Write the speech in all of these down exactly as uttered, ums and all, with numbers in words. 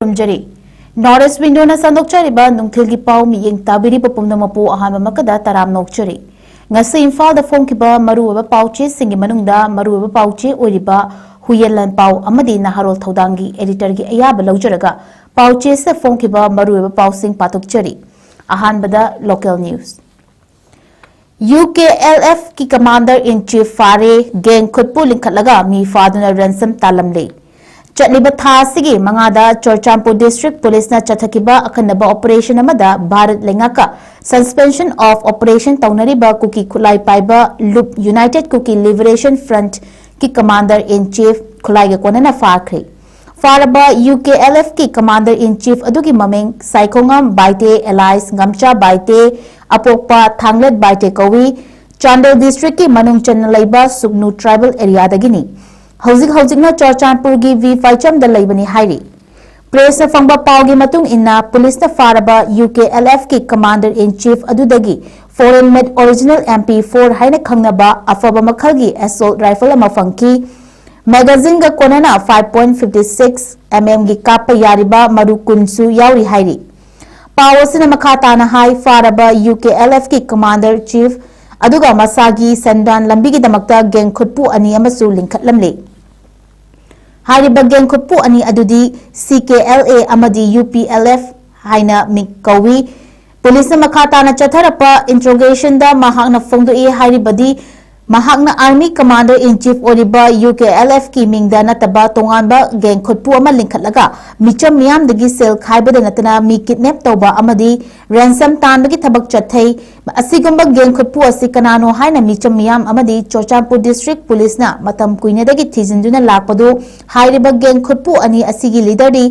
ꯈꯨꯔꯨꯝꯖꯔꯤ꯫ North East Window ꯅ ꯁꯟꯗꯣꯛꯆꯔꯤꯕ ꯅꯨꯡꯊꯤꯜꯒꯤ ꯄꯥꯎ ꯃꯤꯠꯌꯦꯡ ꯇꯥꯕꯤꯔꯤꯕ ꯄꯨꯝꯅꯃꯛꯄꯨ ꯑꯍꯥꯟꯕꯃꯛꯇꯗ ꯇꯔꯥꯝꯅ ꯑꯣꯛꯆꯔꯤ꯫ ꯉꯁꯤ ꯏꯝꯐꯥꯜꯗ ꯐꯣꯡꯈꯤꯕ ꯃꯔꯨꯑꯣꯏꯕ ꯄꯥꯎꯆꯦꯁꯤꯡꯒꯤ ꯃꯅꯨꯡꯗ ꯃꯔꯨꯑꯣꯏꯕ ꯄꯥꯎꯆꯦ ꯑꯣꯏꯔꯤꯕ ꯍꯨꯌꯦꯟ ꯂꯥꯟꯄꯥꯎ ꯑꯃꯗꯤ ꯅꯍꯥꯔꯣꯜ ꯊꯧꯗꯥꯡꯒꯤ editor ꯒꯤ ꯑꯌꯥꯕ ꯂꯧꯖꯔꯒ ꯄꯥꯎꯆꯦꯁꯤꯗ ꯐꯣꯡꯈꯤꯕ ꯃꯔꯨꯑꯣꯏꯕ ꯄꯥꯎꯁꯤꯡ ꯄꯥꯊꯣꯛꯆꯔꯤ꯫ ꯑꯍꯥꯟꯕꯗ local news꯫ U K L F ꯀꯤ commander in chief ꯐꯥꯔꯦ, gang ꯈꯨꯠꯄꯨ ꯂꯤꯡꯈꯠꯂꯒ ꯃꯤ ꯐꯥꯗꯨꯅ ransom ꯇꯥꯜꯂꯝꯂꯦ꯫ ꯆꯠꯂꯤꯕ ꯊꯥ ꯑꯁꯤꯒꯤ ꯃꯉꯥꯗ ꯆꯨꯔꯆꯥꯟꯄꯨꯔ district police ꯅ ꯆꯠꯊꯈꯤꯕ ꯑꯈꯟꯅꯕ operation ꯑꯃꯗ ꯚꯥꯔꯠ ꯂꯩꯉꯥꯛꯀ suspension of operation ꯇꯧꯅꯔꯤꯕ ꯀꯨꯀꯤ ꯈꯨꯠꯂꯥꯏ ꯄꯥꯏꯕ ꯂꯨꯞ United Kuki Liberation Front ꯀꯤ commander in chief ꯈꯨꯠꯂꯥꯏꯒ ꯀꯣꯟꯅꯅ ꯐꯥꯈ꯭ꯔꯦ꯫ ꯐꯥꯔꯕ U K L F ꯀꯤ commander in chief ꯑꯗꯨꯒꯤ ꯃꯃꯤꯡ ꯁꯥꯏꯈꯣꯉꯝ ꯕꯥꯏꯇꯦ alias ꯉꯝꯆꯥ ꯕꯥꯏꯇꯦ, ꯑꯄꯣꯛꯄ ꯊꯥꯡꯂꯦꯠ ꯕꯥꯏꯇꯦ ꯀꯧꯏ꯫ ꯆꯥꯟꯗꯦꯜ district ꯀꯤ ꯃꯅꯨꯡ ꯆꯟꯅ ꯂꯩꯕ ꯁꯨꯒꯅꯨ tribal area ꯗꯒꯤꯅꯤ꯫ ꯍꯧꯖꯤꯛ ꯍꯧꯖꯤꯛꯅ ꯆꯨꯔꯆꯥꯟꯄꯨꯔꯒꯤ ꯚꯤ ꯐꯥꯏꯆꯝꯗ ꯂꯩꯕꯅꯤ ꯍꯥꯏꯔꯤ꯫ Press ꯅ ꯐꯪꯕ ꯄꯥꯎꯒꯤ ꯃꯇꯨꯡ ꯏꯟꯅ, police ꯅ ꯐꯥꯔꯕ U K L F ꯀꯤ commander in chief ꯑꯗꯨꯗꯒꯤ foreign made original M P four ꯍꯥꯏꯅ ꯈꯪꯅꯕ ꯑꯐꯕ ꯃꯈꯜꯒꯤ assault rifle ꯑꯃ ꯐꯪꯈꯤ꯫ Magazine ꯒ ꯀꯣꯟꯅꯅ five point fifty six M M ꯒꯤ ꯀꯥꯞꯄ ꯌꯥꯔꯤꯕ ꯃꯔꯨ ꯀꯨꯟꯁꯨ ꯌꯥꯎꯔꯤ ꯍꯥꯏꯔꯤ꯫ ꯄꯥꯎ ꯑꯁꯤꯅ ꯃꯈꯥ ꯇꯥꯅ ꯍꯥꯏ, ꯐꯥꯔꯕ U K L F ꯀꯤ commander chief ꯑꯗꯨꯒ ꯃꯁꯥꯒꯤ ꯁꯦꯟꯗꯥꯟ ꯂꯝꯕꯤꯒꯤꯗꯃꯛꯇ gang ꯈꯨꯠꯄꯨ ꯑꯅꯤ ꯑꯃꯁꯨ ꯂꯤꯡꯈꯠꯂꯝꯂꯦ꯫ ꯍꯥꯏꯔꯤꯕ gang ꯈꯨꯠꯄꯨ ꯑꯅꯤ ꯑꯗꯨꯗꯤ C K L A ꯑꯃꯗꯤ U P L F ꯍꯥꯏꯅ ꯃꯤꯡ ꯀꯧꯏ꯫ Police ꯅ ꯃꯈꯥ ꯇꯥꯅ ꯆꯠꯊꯔꯛꯄ interrogation ꯗ ꯃꯍꯥꯛꯅ ꯐꯣꯡꯗꯣꯛꯏ ꯍꯥꯏꯔꯤꯕꯗꯤ, ꯃꯍꯥꯛꯅ army commander in chief ꯑꯣꯏꯔꯤꯕ U K L F ꯀꯤ ꯃꯤꯡꯗ ꯅꯠꯇꯕ ꯇꯣꯉꯥꯟꯕ gang ꯈꯨꯠꯄꯨ ꯑꯃ ꯂꯤꯡꯈꯠꯂꯒ ꯃꯤꯆꯝ ꯃꯤꯌꯥꯝꯗꯒꯤ ꯁꯦꯜ ꯈꯥꯏꯕꯗ ꯅꯠꯇꯅ ꯃꯤ kidnap ꯇꯧꯕ ꯑꯃꯗꯤ ransom ꯇꯥꯟꯕꯒꯤ ꯊꯕꯛ ꯆꯠꯊꯩ꯫ ꯑꯁꯤꯒꯨꯝꯕ gang ꯈꯨꯠꯄꯨ ꯑꯁꯤ ꯀꯅꯥꯅꯣ ꯍꯥꯏꯅ ꯃꯤꯆꯝ ꯃꯤꯌꯥꯝ ꯑꯃꯗꯤ ꯆꯨꯔꯆꯥꯟꯄꯨꯔ district police ꯅ ꯃꯇꯝ ꯀꯨꯏꯅꯗꯒꯤ ꯊꯤꯖꯤꯟꯗꯨꯅ ꯂꯥꯛꯄꯗꯨ ꯍꯥꯏꯔꯤꯕ gang ꯈꯨꯠꯄꯨ ꯑꯅꯤ ꯑꯁꯤꯒꯤ leader ꯗꯤ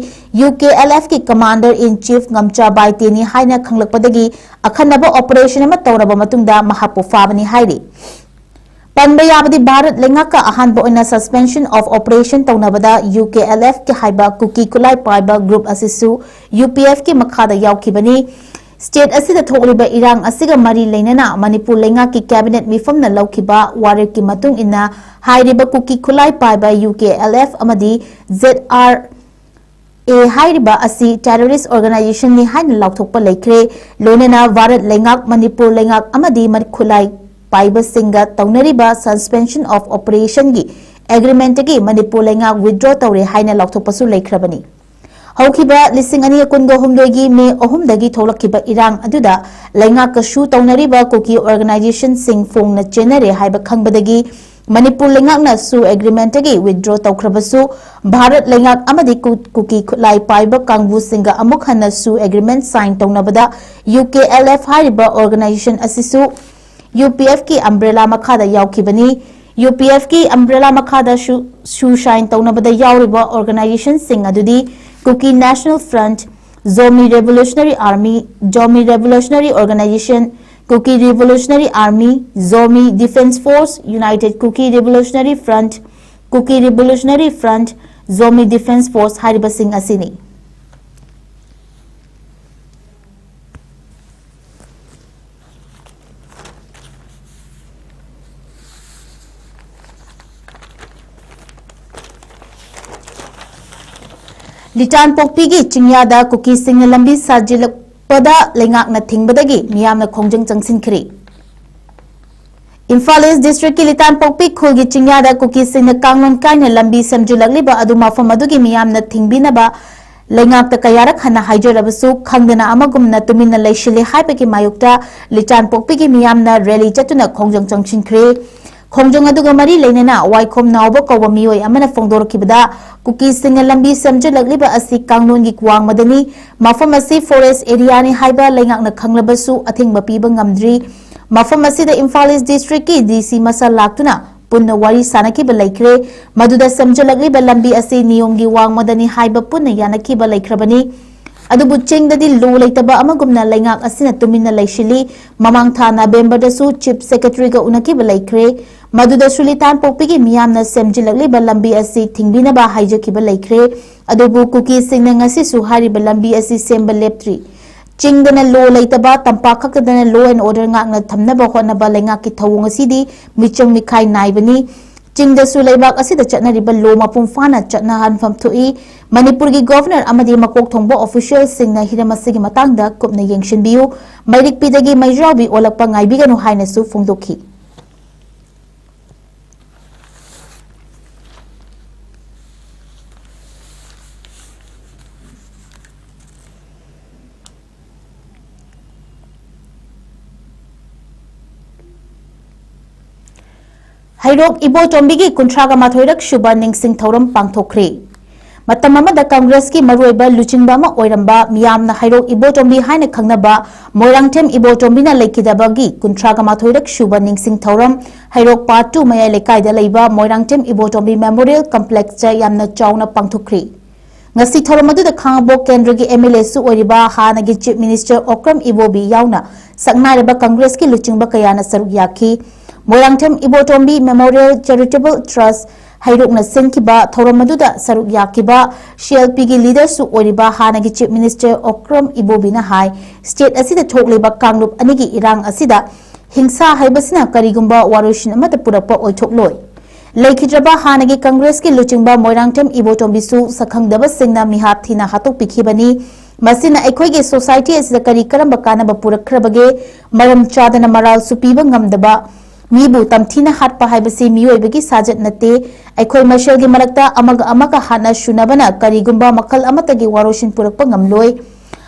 U K L F ꯀꯤ commander in chief ꯉꯝꯆꯥ ꯕꯥꯏꯇꯦꯅꯤ ꯍꯥꯏꯅ ꯈꯪꯂꯛꯄꯗꯒꯤ ꯑꯈꯟꯅꯕ operation ꯑꯃ ꯇꯧꯔꯕ ꯃꯇꯨꯡꯗ ꯃꯍꯥꯛꯄꯨ ꯐꯥꯕꯅꯤ ꯍꯥꯏꯔꯤ꯫ ꯄꯟꯕ ꯌꯥꯕꯗꯤ, ꯚꯥꯔꯠ ꯂꯩꯉꯥꯛꯀ ꯑꯍꯥꯟꯕ ꯑꯣꯏꯅ suspension of operation ꯇꯧꯅꯕꯗ U K L F ꯀꯤ ꯍꯥꯏꯕ ꯀꯨꯀꯤ ꯈꯨꯠꯂꯥꯏ ꯄꯥꯏꯕ group ꯑꯁꯤꯁꯨ U P F ꯀꯤ ꯃꯈꯥꯗ ꯌꯥꯎꯈꯤꯕꯅꯤ꯫ State ꯑꯁꯤꯗ ꯊꯣꯛꯂꯤꯕ ꯏꯔꯥꯡ ꯑꯁꯤꯒ ꯃꯔꯤ ꯂꯩꯅꯅ ꯃꯅꯤꯄꯨꯔ ꯂꯩꯉꯥꯛꯀꯤ cabinet ꯃꯤꯐꯝꯅ ꯂꯧꯈꯤꯕ ꯋꯥꯔꯦꯞꯀꯤ ꯃꯇꯨꯡ ꯏꯟꯅ ꯍꯥꯏꯔꯤꯕ ꯀꯨꯀꯤ ꯈꯨꯠꯂꯥꯏ ꯄꯥꯏꯕ U K L F ꯑꯃꯗꯤ Z R ꯑꯦ ꯍꯥꯏꯔꯤꯕ ꯑꯁꯤ terrorist organization ꯅꯤ ꯍꯥꯏꯅ ꯂꯥꯎꯊꯣꯛꯄ ꯂꯩꯈ꯭ꯔꯦ꯫ ꯂꯣꯏꯅꯅ ꯚꯥꯔꯠ ꯂꯩꯉꯥꯛ, ꯃꯅꯤꯄꯨꯔ ꯂꯩꯉꯥꯛ ꯑꯃꯗꯤ ꯃ-, ꯈꯨꯠꯂꯥꯏ ꯄꯥꯏꯕꯁꯤꯡꯒ ꯇꯧꯅꯔꯤꯕ suspension of operation ꯒꯤ agreement ꯇꯒꯤ ꯃꯅꯤꯄꯨꯔ ꯂꯩꯉꯥꯛ withdraw ꯇꯧꯔꯦ ꯍꯥꯏꯅ ꯂꯥꯎꯊꯣꯛꯄꯁꯨ ꯂꯩꯈ꯭ꯔꯕꯅꯤ꯫ ꯍꯧꯈꯤꯕ ꯂꯤꯁꯤꯡ ꯑꯅꯤ ꯀꯨꯟꯒ ꯍꯨꯝꯗꯣꯏꯒꯤ ꯃꯦ ꯑꯍꯨꯝꯗꯒꯤ ꯊꯣꯛꯂꯛꯈꯤꯕ ꯏꯔꯥꯡ ꯑꯗꯨꯗ ꯂꯩꯉꯥꯛꯀ ꯁꯨ ꯇꯧꯅꯔꯤꯕ ꯀꯨꯀꯤ organization ꯁꯤꯡ ꯐꯣꯡꯅ ꯆꯦꯟꯅꯔꯦ ꯍꯥꯏꯕ ꯈꯪꯕꯗꯒꯤ ꯃꯅꯤꯄꯨꯔ ꯂꯩꯉꯥꯛꯅ ꯁꯨ agreement ꯇꯒꯤ withdraw ꯇꯧꯈ꯭ꯔꯕꯁꯨ, ꯚꯥꯔꯠ ꯂꯩꯉꯥꯛ ꯑꯃꯗꯤ ꯀꯨ-, ꯀꯨꯀꯤ ꯈꯨꯠꯂꯥꯏ ꯄꯥꯏꯕ ꯀꯥꯡꯕꯨꯁꯤꯡꯒ ꯑꯃꯨꯛ ꯍꯟꯅ ꯁꯨ agreement sign ꯇꯧꯅꯕꯗ ꯌꯨ ꯀꯦ ꯑꯦꯜ ꯑꯦꯐ ꯍꯥꯏꯔꯤꯕ organization ꯑꯁꯤꯁꯨ ꯌꯨ ꯄꯤ ꯑꯦꯐ ꯀꯤ umbrella ꯃꯈꯥꯗ ꯌꯥꯎꯈꯤꯕꯅꯤ꯫ ꯌꯨ ꯄꯤ ꯑꯦꯐ ꯀꯤ umbrella ꯃꯈꯥꯗ ꯁꯨ-, ꯁꯨ sign ꯇꯧꯅꯕꯗ ꯌꯥꯎꯔꯤꯕ organization ꯁꯤꯡ ꯑꯗꯨꯗꯤ Kuki National Front, Zomi Revolutionary Army, Zomi Revolutionary Organization, Kuki Revolutionary Army, Zomi Defense Force, United Kuki Revolutionary Front, Kuki Revolutionary Front, Zomi Defense Force ꯍꯥꯏꯔꯤꯕꯁꯤꯡ ꯑꯁꯤꯅꯤ꯫ ꯂꯤꯇꯥꯟꯄꯣꯛꯄꯤꯒꯤ ꯆꯤꯡꯌꯥꯗ ꯀꯨꯀꯤꯁꯤꯡꯅ ꯂꯝꯕꯤ ꯁꯥꯖꯤꯜꯂꯛꯄꯗ ꯂꯩꯉꯥꯛꯅ ꯊꯤꯡꯕꯗꯒꯤ ꯃꯤꯌꯥꯝꯅ ꯈꯣꯡꯖꯪ ꯆꯪꯁꯤꯟꯈ꯭ꯔꯦ꯫ ꯏꯝꯐꯥꯜ ꯏꯁ ꯗꯤꯁꯇ꯭ꯔꯤꯛꯀꯤ ꯂꯤꯇꯥꯟꯄꯣꯛꯄꯤ ꯈꯨꯜꯒꯤ ꯆꯤꯡꯌꯥꯗ ꯀꯨꯀꯤꯁꯤꯡꯅ ꯀꯥꯡꯂꯣꯟ ꯀꯥꯏꯅ ꯂꯝꯕꯤ ꯁꯦꯝꯖꯤꯜꯂꯛꯂꯤꯕ ꯑꯗꯨ ꯃꯐꯝ ꯑꯗꯨꯒꯤ ꯃꯤꯌꯥꯝꯅ ꯊꯤꯡꯕꯤꯅꯕ ꯂꯩꯉꯥꯛꯇ ꯀꯌꯥꯔꯛ ꯍꯟꯅ ꯍꯥꯏꯖꯔꯕꯁꯨ ꯈꯪꯗꯅ ꯑꯃꯒꯨꯝꯅ ꯇꯨꯃꯤꯟꯅ ꯂꯩꯁꯤꯜꯂꯦ ꯍꯥꯏꯕꯒꯤ ꯃꯥꯌꯣꯛꯇ ꯂꯤꯇꯥꯟꯄꯣꯛꯄꯤꯒꯤ ꯃꯤꯌꯥꯝꯅ rally ꯆꯠꯇꯨꯅ ꯈꯣꯡꯖꯪ ꯆꯪꯁꯤꯟꯈ꯭ꯔꯦ꯫ ꯈꯣꯡꯖꯪ ꯑꯗꯨꯒ ꯃꯔꯤ ꯂꯩꯅꯅ ꯋꯥꯏꯈꯣꯝ ꯅꯥꯎꯕ ꯀꯧꯕ ꯃꯤꯑꯣꯏ ꯑꯃꯅ ꯐꯣꯡꯗꯣꯔꯛꯈꯤꯕꯗ, ꯀꯨꯀꯤꯁꯤꯡꯅ ꯂꯝꯕꯤ ꯁꯦꯝꯖꯤꯜꯂꯛꯂꯤꯕ ꯑꯁꯤ ꯀꯥꯡꯂꯣꯟꯒꯤ ꯋꯥꯡꯃꯗꯅꯤ, ꯃꯐꯝ ꯑꯁꯤ forest area ꯅꯤ ꯍꯥꯏꯕ ꯂꯩꯉꯥꯛꯅ ꯈꯪꯂꯕꯁꯨ ꯑꯊꯤꯡꯕ ꯄꯤꯕ ꯉꯝꯗ꯭ꯔꯤ꯫ ꯃꯐꯝ ꯑꯁꯤꯗ ꯏꯝꯐꯥꯜ ꯏꯁ ꯗꯤꯁꯇ꯭ꯔꯤꯛꯀꯤ ꯗꯤ ꯁꯤ ꯃꯁꯥ ꯂꯥꯛꯇꯨꯅ ꯄꯨꯟꯅ ꯋꯥꯔꯤ ꯁꯥꯅꯈꯤꯕ ꯂꯩꯈ꯭ꯔꯦ꯫ ꯃꯗꯨꯗ ꯁꯦꯝꯖꯤꯜꯂꯛꯂꯤꯕ ꯂꯝꯕꯤ ꯑꯁꯤ ꯅꯤꯌꯣꯝꯒꯤ ꯋꯥꯡꯃꯗꯅꯤ ꯍꯥꯏꯕ ꯄꯨꯟꯅ ꯌꯥꯅꯈꯤꯕ ꯂꯩꯈ꯭ꯔꯕꯅꯤ꯫ ꯑꯗꯨꯕꯨ ꯆꯤꯡꯗꯗꯤ ꯂꯣ ꯂꯩꯇꯕ ꯑꯃꯒꯨꯝꯅ ꯂꯩꯉꯥꯛ ꯑꯁꯤꯅ ꯇꯨꯃꯤꯟꯅ ꯂꯩꯁꯤꯜꯂꯤ꯫ ꯃꯃꯥꯡ ꯊꯥ ꯅꯕꯦꯝꯕꯔꯗꯁꯨ ꯆꯤꯐ ꯁꯦꯀ꯭ꯔꯦꯇꯔꯤꯒ ꯎꯅꯈꯤꯕ ꯂꯩꯈ꯭ꯔꯦ꯫ ꯃꯗꯨꯗꯁꯨ ꯂꯤꯇꯥꯟꯄꯣꯛꯄꯤꯒꯤ ꯃꯤꯌꯥꯝꯅ ꯁꯦꯝꯖꯤꯜꯂꯛꯂꯤꯕ ꯂꯝꯕꯤ ꯑꯁꯤ ꯊꯤꯡꯕꯤꯅꯕ ꯍꯥꯏꯖꯈꯤꯕ ꯂꯩꯈ꯭ꯔꯦ꯫ ꯑꯗꯨꯕꯨ ꯀꯨꯀꯤꯁꯤꯡꯅ ꯉꯁꯤꯁꯨ ꯍꯥꯏꯔꯤꯕ ꯂꯝꯕꯤ ꯑꯁꯤ ꯁꯦꯝꯕ ꯂꯦꯞꯇ꯭ꯔꯤ꯫ ꯆꯤꯡꯗꯅ ꯂꯣ ꯂꯩꯇꯕ, ꯇꯝꯄꯥꯛ ꯈꯛꯇꯗꯅ law and order ꯉꯥꯛꯅ ꯊꯝꯅꯕ ꯍꯣꯠꯅꯕ ꯂꯩꯉꯥꯛꯀꯤ ꯊꯧꯑꯣꯡ ꯑꯁꯤꯗꯤ ꯃꯤꯆꯪ ꯃꯤꯈꯥꯏ ꯅꯥꯏꯕꯅꯤ꯫ ꯆꯤꯡꯗꯁꯨ ꯂꯩꯕꯥꯛ ꯑꯁꯤꯗ ꯆꯠꯅꯔꯤꯕ ꯂꯣ ꯃꯄꯨꯡ ꯐꯥꯅ ꯆꯠꯅꯍꯟꯐꯝ ꯊꯣꯛꯏ꯫ ꯃꯅꯤꯄꯨꯔꯒꯤ ꯒꯣꯚꯔꯅꯔ ꯑꯃꯗꯤ ꯃꯀꯣꯛ ꯊꯣꯡꯕ ꯑꯣꯐꯤꯁꯤꯌꯦꯜꯁꯤꯡꯅ ꯍꯤꯔꯝ ꯑꯁꯤꯒꯤ ꯃꯇꯥꯡꯗ ꯀꯨꯞꯅ ꯌꯦꯡꯁꯤꯟꯕꯤꯌꯨ꯫ ꯃꯩꯔꯤꯛ ꯄꯤꯗꯒꯤ ꯃꯩꯖꯥꯎꯕꯤ ꯑꯣꯜꯂꯛꯄ ꯉꯥꯏꯕꯤꯒꯅꯨ ꯍꯥꯏꯅꯁꯨ ꯐꯣꯡꯗꯣꯛꯈꯤ꯫ ꯍꯩꯔꯣꯛ ꯏꯕꯣꯇꯣꯝꯕꯤꯒꯤ ꯀꯨꯟꯊ꯭ꯔꯥꯒ ꯃꯥꯊꯣꯏꯔꯛ ꯁꯨꯕ ꯅꯤꯡꯁꯤꯡ ꯊꯧꯔꯝ ꯄꯥꯡꯊꯣꯛꯈ꯭ꯔꯦ꯫ ꯃꯇꯝ ꯑꯃꯗ ꯀꯪꯒ꯭ꯔꯦꯁꯀꯤ ꯃꯔꯨꯑꯣꯏꯕ ꯂꯨꯆꯤꯡꯕ ꯑꯃ ꯑꯣꯏꯔꯝꯕ, ꯃꯤꯌꯥꯝꯅ ꯍꯩꯔꯣꯛ ꯏꯕꯣꯇꯣꯝꯕꯤ ꯍꯥꯏꯅ ꯈꯪꯅꯕ ꯃꯣꯏꯔꯥꯡꯊꯦꯝ ꯏꯕꯣꯇꯣꯝꯕꯤꯅ ꯂꯩꯈꯤꯗꯕꯒꯤ ꯀꯨꯟꯊ꯭ꯔꯥꯒ ꯃꯥꯊꯣꯏꯔꯛ ꯁꯨꯕ ꯅꯤꯡꯁꯤꯡ ꯊꯧꯔꯝ ꯍꯩꯔꯣꯛ ꯄꯥꯔꯠ ꯇꯨ ꯃꯌꯥꯏ ꯂꯩꯀꯥꯏꯗ ꯂꯩꯕ ꯃꯣꯏꯔꯥꯡꯊꯦꯝ ꯏꯕꯣꯇꯣꯝꯕꯤ ꯃꯦꯃꯣꯔꯤꯌꯦꯜ ꯀꯝꯄ꯭ꯂꯦꯛꯁꯇ ꯌꯥꯝꯅ ꯆꯥꯎꯅ ꯄꯥꯡꯊꯣꯛꯈ꯭ꯔꯦ꯫ ꯉꯁꯤ ꯊꯧꯔꯝ ꯑꯗꯨꯗ ꯈꯥꯉꯕꯣꯛ ꯀꯦꯟꯗ꯭ꯔꯒꯤ ꯑꯦꯝ ꯑꯦꯜ ꯑꯦꯁꯨ ꯑꯣꯏꯔꯤꯕ ꯍꯥꯟꯅꯒꯤ ꯆꯤꯐ ꯃꯤꯅꯤꯁꯇꯔ ꯑꯣꯀ꯭ꯔꯝ ꯏꯕꯣꯕꯤ ꯌꯥꯎꯅ ꯁꯛꯅꯥꯏꯔꯕ ꯀꯪꯒ꯭ꯔꯦꯁꯀꯤ ꯂꯨꯆꯤꯡꯕ ꯀꯌꯥꯅ ꯁꯔꯨꯛ ꯌꯥꯈꯤ꯫ ꯃꯣꯏꯔꯥꯡꯊꯦꯝ ꯏꯕꯣꯇꯣꯝꯕꯤ ꯃꯦꯃꯣꯔꯤꯌꯦꯜ ꯆꯦꯔꯤꯇꯦꯕꯜ ꯇ꯭ꯔꯁ ꯍꯩꯔꯣꯛꯅ ꯁꯤꯟꯈꯤꯕ ꯊꯧꯔꯝ ꯑꯗꯨꯗ ꯁꯔꯨꯛ ꯌꯥꯈꯤꯕ ꯁꯤ ꯑꯦꯜ ꯄꯤꯒꯤ ꯂꯤꯗꯔꯁꯨ ꯑꯣꯏꯔꯤꯕ ꯍꯥꯟꯅꯒꯤ ꯆꯤꯐ ꯃꯤꯅꯤꯁꯇꯔ ꯑꯣꯀ꯭ꯔꯝ ꯏꯕꯣꯕꯤꯅ ꯍꯥꯏ, ꯁ꯭ꯇꯦꯠ ꯑꯁꯤꯗ ꯊꯣꯛꯂꯤꯕ ꯀꯥꯡꯂꯨꯞ ꯑꯅꯤꯒꯤ ꯏꯔꯥꯡ ꯑꯁꯤꯗ ꯍꯤꯡꯁꯥ ꯍꯥꯏꯕꯁꯤꯅ ꯀꯔꯤꯒꯨꯝꯕ ꯋꯥꯔꯣꯏꯁꯤꯟ ꯑꯃꯠꯇ ꯄꯨꯔꯛꯄ ꯑꯣꯏꯊꯣꯛꯂꯣꯏ꯫ ꯂꯩꯈꯤꯗ꯭ꯔꯕ ꯍꯥꯟꯅꯒꯤ ꯀꯪꯒ꯭ꯔꯦꯁꯀꯤ ꯂꯨꯆꯤꯡꯕ ꯃꯣꯏꯔꯥꯡꯊꯦꯝ ꯏꯕꯣꯇꯣꯝꯕꯤꯁꯨ ꯁꯛꯈꯪꯗꯕꯁꯤꯡꯅ ꯃꯤꯍꯥꯠ ꯊꯤꯅ ꯍꯥꯠꯇꯣꯛꯄꯤꯈꯤꯕꯅꯤ꯫ ꯃꯁꯤꯅ ꯑꯩꯈꯣꯏꯒꯤ ꯁꯣꯁꯥꯏꯇꯤ ꯑꯁꯤꯗ ꯀꯔꯤ ꯀꯔꯝꯕ ꯀꯥꯟꯅꯕ ꯄꯨꯔꯛꯈ꯭ꯔꯕꯒꯦ? ꯃꯔꯝ ꯆꯥꯗꯅ ꯃꯔꯥꯜꯁꯨ ꯄꯤꯕ ꯉꯝꯗꯕ, ꯃꯤꯕꯨ ꯇꯝꯊꯤꯅ ꯍꯥꯠꯄ ꯍꯥꯏꯕꯁꯤ ꯃꯤꯑꯣꯏꯕꯒꯤ ꯁꯥꯖꯠ ꯅꯠꯇꯦ꯫ ꯑꯩꯈꯣꯏ ꯃꯁꯦꯜꯒꯤ ꯃꯔꯛꯇ ꯑꯃꯒ ꯑꯃꯒ ꯍꯥꯠꯅ ꯁꯨꯅꯕꯅ ꯀꯔꯤꯒꯨꯝꯕ ꯃꯈꯜ ꯑꯃꯠꯇꯒꯤ ꯋꯥꯔꯣꯏꯁꯤꯟ ꯄꯨꯔꯛꯄ ꯉꯝꯂꯣꯏ꯫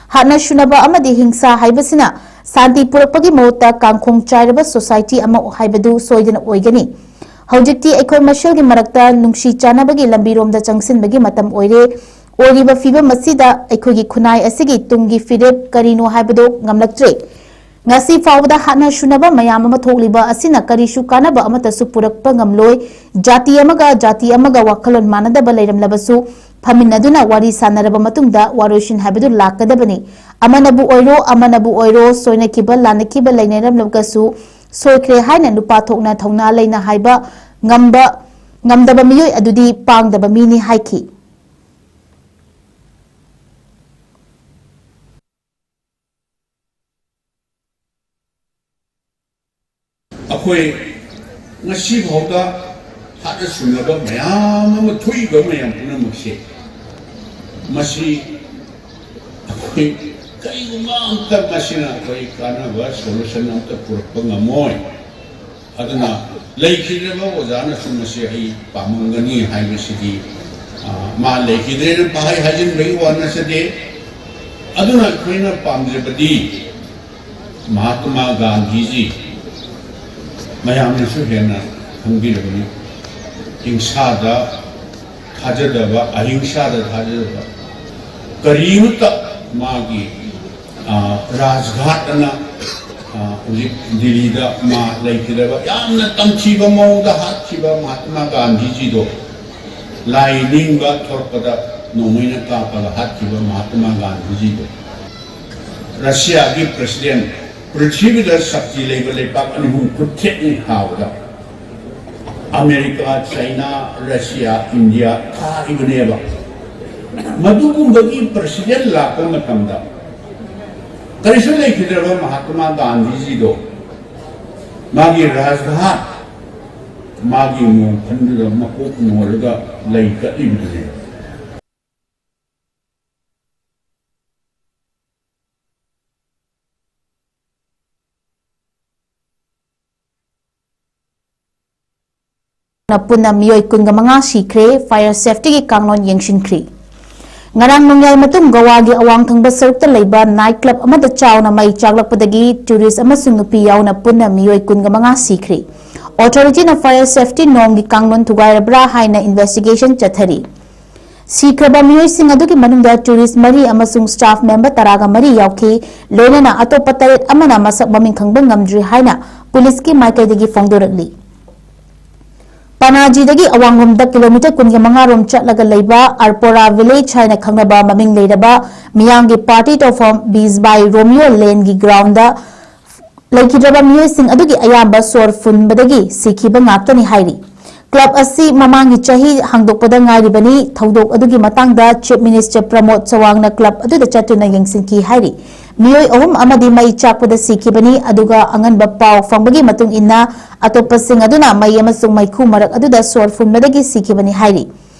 ꯍꯥꯠꯅ ꯁꯨꯅꯕ ꯑꯃꯗꯤ ꯍꯤꯡꯁꯥ ꯍꯥꯏꯕꯁꯤꯅ ꯁꯥꯟꯇꯤ ꯄꯨꯔꯛꯄꯒꯤ ꯃꯍꯨꯠꯇ ꯀꯥꯡꯈꯣꯡ ꯆꯥꯏꯔꯕ ꯁꯣꯁꯥꯏꯇꯤ ꯑꯃ ꯍꯥꯏꯕꯗꯨ ꯁꯣꯏꯗꯅ ꯑꯣꯏꯒꯅꯤ꯫ ꯍꯧꯖꯤꯛꯇꯤ ꯑꯩꯈꯣꯏ ꯃꯁꯦꯜꯒꯤ ꯃꯔꯛꯇ ꯅꯨꯡꯁꯤ ꯆꯥꯟꯅꯕꯒꯤ ꯂꯝꯕꯤꯔꯣꯝꯗ ꯆꯪꯁꯤꯟꯕꯒꯤ ꯃꯇꯝ ꯑꯣꯏꯔꯦ꯫ ꯑꯣꯏꯔꯤꯕ ꯐꯤꯕꯝ ꯑꯁꯤꯗ ꯑꯩꯈꯣꯏꯒꯤ ꯈꯨꯟꯅꯥꯏ ꯑꯁꯤꯒꯤ ꯇꯨꯡꯒꯤ ꯐꯤꯔꯦꯞ ꯀꯔꯤꯅꯣ ꯍꯥꯏꯕꯗꯨ ꯉꯝꯂꯛꯇ꯭ꯔꯦ꯫ ꯉꯁꯤ ꯐꯥꯎꯕꯗ ꯍꯥꯠꯅ ꯁꯨꯅꯕ ꯃꯌꯥꯝ ꯑꯃ ꯊꯣꯛꯂꯤꯕ ꯑꯁꯤꯅ ꯀꯔꯤꯁꯨ ꯀꯥꯟꯅꯕ ꯑꯃꯠꯇꯁꯨ ꯄꯨꯔꯛꯄ ꯉꯝꯂꯣꯏ꯫ ꯖꯥꯇꯤ ꯑꯃꯒ ꯖꯥꯇꯤ ꯑꯃꯒ ꯋꯥꯈꯜꯂꯣꯟ ꯃꯥꯟꯅꯗꯕ ꯂꯩꯔꯝꯂꯕꯁꯨ ꯐꯝꯃꯤꯟꯅꯗꯨꯅ ꯋꯥꯔꯤ ꯁꯥꯟꯅꯔꯕ ꯃꯇꯨꯡꯗ ꯋꯥꯔꯣꯏꯁꯤꯟ ꯍꯥꯏꯕꯗꯨ ꯂꯥꯛꯀꯗꯕꯅꯤ꯫ ꯑꯃꯅꯕꯨ ꯑꯣꯏꯔꯣ, ꯑꯃꯅꯕꯨ ꯑꯣꯏꯔꯣ, ꯁꯣꯏꯅꯈꯤꯕ ꯂꯥꯟꯅꯈꯤꯕ ꯂꯩꯅꯔꯝꯂꯒꯁꯨ ꯁꯣꯏꯈ꯭ꯔꯦ ꯍꯥꯏꯅ ꯅꯨꯄꯥ ꯊꯣꯛꯅ ꯊꯧꯅꯥ ꯂꯩꯅ ꯍꯥꯏꯕ ꯉꯝꯕ, ꯉꯝꯗꯕ ꯃꯤꯑꯣꯏ ꯑꯗꯨꯗꯤ ꯄꯥꯡꯗꯕ ꯃꯤꯅꯤ ꯍꯥꯏꯈꯤ꯫ ꯑꯩꯈꯣꯏ ꯉꯁꯤ ꯐꯥꯎꯗ ꯍꯥꯠꯅ ꯁꯨꯅꯕ ꯃꯌꯥꯝ ꯑꯃ ꯊꯣꯛꯏꯕ ꯃꯌꯥꯝ ꯄꯨꯝꯅꯃꯛꯁꯦ, ꯃꯁꯤ ꯑꯩꯈꯣꯏ ꯀꯔꯤꯒꯨꯝꯕ ꯑꯝꯇ ꯃꯁꯤꯅ ꯑꯩꯈꯣꯏ ꯀꯥꯟꯅꯕ solution ꯑꯝꯇ ꯄꯨꯔꯛꯄ ꯉꯝꯃꯣꯏ꯫ ꯑꯗꯨꯅ ꯂꯩꯈꯤꯗ꯭ꯔꯕ ꯑꯣꯖꯥꯅꯁꯨ ꯃꯁꯤ ꯑꯩ ꯄꯥꯝꯃꯝꯒꯅꯤ ꯍꯥꯏꯕꯁꯤꯗꯤ, ꯑ, ꯃꯥ ꯂꯩꯈꯤꯗ꯭ꯔꯦꯅ ꯄꯪꯍꯥꯏ ꯍꯥꯏꯖꯤꯟꯕꯒꯤ ꯋꯥ ꯅꯠꯆꯗꯦ꯫ ꯑꯗꯨꯅ ꯑꯩꯈꯣꯏꯅ ꯄꯥꯝꯖꯕꯗꯤ ꯃꯍꯥꯇꯃꯥ ꯒꯥꯟꯙꯤꯖꯤ ꯃꯌꯥꯝꯅꯁꯨ ꯍꯦꯟꯅ ꯈꯪꯕꯤꯔꯕꯅꯤ꯫ ꯍꯤꯡꯁꯥꯗ ꯊꯥꯖꯗꯕ, ꯑꯍꯤꯡꯁꯥꯗ ꯊꯥꯖꯗꯕ, ꯀꯔꯤꯃꯠꯇ ꯃꯥꯒꯤ, ꯑ, ꯔꯥꯖꯘꯥꯠ ꯑꯅ, ꯑ, ꯍꯧꯖꯤꯛ ꯗꯤꯜꯂꯤꯗ ꯃꯥ ꯂꯩꯈꯤꯗꯕ ꯌꯥꯝꯅ ꯇꯝꯊꯤꯕ ꯃꯑꯣꯡꯗ ꯍꯥꯠꯈꯤꯕ ꯃꯍꯥꯇꯃꯥ ꯒꯥꯟꯙꯤꯖꯤꯗꯣ, ꯂꯥꯏ ꯅꯤꯡꯕ ꯊꯣꯔꯛꯄꯗ ꯅꯣꯡꯃꯩꯅ ꯀꯥꯞꯄꯒ ꯍꯥꯠꯈꯤꯕ ꯃꯍꯥꯇꯃꯥ ꯒꯥꯟꯙꯤꯖꯤꯗꯣ꯫ ꯔꯁꯤꯌꯥꯒꯤ president, ꯄ꯭ꯔꯤꯊꯤꯕꯤꯗ ꯁꯛꯇꯤ ꯂꯩꯕ ꯂꯩꯕꯥꯛ ꯑꯅꯤ ꯑꯍꯨꯝ ꯈꯨꯠ ꯊꯦꯛꯅꯤ ꯊꯥꯕꯗ ꯑꯃꯦꯔꯤꯀꯥ, ꯆꯥꯏꯅꯥ, ꯔꯁꯤꯌꯥ, ꯏꯟꯗꯤꯌꯥ ꯊꯥꯔꯤꯕꯅꯦꯕ꯫ ꯃꯗꯨꯒꯨꯝꯕꯒꯤ president ꯂꯥꯛꯄ ꯃꯇꯝꯗ ꯀꯔꯤꯁꯨ ꯂꯩꯈꯤꯗ꯭ꯔꯕ ꯃꯍꯥꯇꯃꯥ ꯒꯥꯟꯙꯤꯖꯤꯗꯣ ꯃꯥꯒꯤ ꯔꯥꯖꯘꯥꯠ, ꯃꯥꯒꯤ ꯃꯣꯡꯐꯝꯗꯨꯗ ꯃꯀꯣꯛ ꯅꯣꯜꯂꯒ ꯂꯩ ꯀꯠꯂꯤꯕꯗꯨꯅꯦ꯫ ꯄꯨꯟꯅ ꯃꯤꯑꯣꯏ ꯀꯨꯟꯒ ꯃꯉꯥ ꯁꯤꯈ꯭ꯔꯦ, fire safetyꯒꯤ ꯀꯥꯡꯂꯣꯟ ꯌꯦꯡꯁꯤꯟꯈ꯭ꯔꯤ꯫ ꯉꯔꯥꯡ ꯅꯣꯡꯌꯥꯏ ꯃꯇꯨꯡ ꯒꯣꯋꯥꯒꯤ ꯑꯋꯥꯡ ꯊꯪꯕ ꯁꯔꯨꯛꯇ ꯂꯩꯕ night club ꯑꯃꯗ ꯆꯥꯎꯅ ꯃꯩ ꯆꯥꯛꯂꯛꯄꯗꯒꯤ tourist ꯑꯃꯁꯨꯡ ꯅꯨꯄꯤ ꯌꯥꯎꯅ ꯄꯨꯟꯅ ꯃꯤꯑꯣꯏ ꯀꯨꯟꯒ ꯃꯉꯥ ꯁꯤꯈ꯭ꯔꯤ꯫ Authorityꯅ fire safety ꯅꯣꯡꯒꯤ ꯀꯥꯡꯂꯣꯟ ꯊꯨꯒꯥꯏꯔꯕ꯭ꯔꯥ ꯍꯥꯏꯅ investigation ꯆꯠꯊꯔꯤ꯫ ꯁꯤꯈ꯭ꯔꯕ ꯃꯤꯑꯣꯏꯁꯤꯡ ꯑꯗꯨꯒꯤ ꯃꯅꯨꯡꯗ tourist ꯃꯔꯤ ꯑꯃꯁꯨꯡ staff member ꯇꯔꯥꯒ ꯃꯔꯤ ꯌꯥꯎꯈꯤ, ꯂꯣꯏꯅꯅ ꯑꯇꯣꯞꯄ ꯇꯔꯦꯠ ꯑꯃꯅ ꯃꯁꯛ ꯃꯃꯤꯡ ꯈꯪꯕ ꯉꯝꯗ꯭ꯔꯤ ꯍꯥꯏꯅ ꯄꯨꯂꯤꯁꯀꯤ ꯃꯥꯏꯀꯩꯗꯒꯤ ꯐꯣꯡꯗꯣꯔꯛꯂꯤ꯫ ꯄꯅꯥꯖꯤꯗꯒꯤ ꯑꯋꯥꯡꯂꯣꯝꯗ kilometre ꯀꯨꯟꯒ ꯃꯉꯥ ꯔꯣꯝ ꯆꯠꯂꯒ ꯂꯩꯕ ꯑꯔꯄꯣꯔꯥ village ꯍꯥꯏꯅ ꯈꯪꯅꯕ ꯃꯃꯤꯡ ꯂꯩꯔꯕ ꯃꯤꯌꯥꯝꯒꯤ party ꯇꯧꯐꯝ ꯕꯤꯖꯕꯥꯏ ꯔꯣꯃꯤꯌꯣ ꯂꯦꯟꯒꯤ groundꯗ ꯂꯩꯈꯤꯗ꯭ꯔꯕ ꯃꯤꯑꯣꯏꯁꯤꯡ ꯑꯗꯨꯒꯤ ꯑꯌꯥꯝꯕ ꯁꯣꯔ ꯐꯨꯟꯕꯗꯒꯤ ꯁꯤꯈꯤꯕ ꯉꯥꯛꯇꯅꯤ ꯍꯥꯏꯔꯤ꯫ ꯀ꯭ꯂꯕ ꯑꯁꯤ ꯃꯃꯥꯡꯒꯤ ꯆꯍꯤ ꯍꯥꯡꯗꯣꯛꯄꯗ ꯉꯥꯏꯔꯤꯕꯅꯤ꯫ ꯊꯧꯗꯣꯛ ꯑꯗꯨꯒꯤ ꯃꯇꯥꯡꯗ ꯆꯤꯐ ꯃꯤꯅꯤꯁꯇꯔ ꯄ꯭ꯔꯃꯣꯗ ꯆꯋꯥꯡꯅ ꯀ꯭ꯂꯕ ꯑꯗꯨꯗ ꯆꯠꯇꯨꯅ ꯌꯦꯡꯁꯤꯟꯈꯤ ꯍꯥꯏꯔꯤ꯫ ꯃꯤꯑꯣꯏ ꯑꯍꯨꯝ ꯑꯃꯗꯤ ꯃꯩ ꯆꯥꯛꯄꯗ ꯁꯤꯈꯤꯕꯅꯤ, ꯑꯗꯨꯒ ꯑꯉꯟꯕ ꯄꯥꯎ ꯐꯪꯕꯒꯤ ꯃꯇꯨꯡ ꯏꯟꯅ ꯑꯇꯣꯞꯄꯁꯤꯡ ꯑꯗꯨꯅ ꯃꯩ ꯑꯃꯁꯨꯡ ꯃꯩꯈꯨ ꯃꯔꯛ ꯑꯗꯨꯗ ꯁꯣꯔ ꯐꯨꯟꯕꯗꯒꯤ ꯁꯤꯈꯤꯕꯅꯤ ꯍꯥꯏꯔꯤ꯫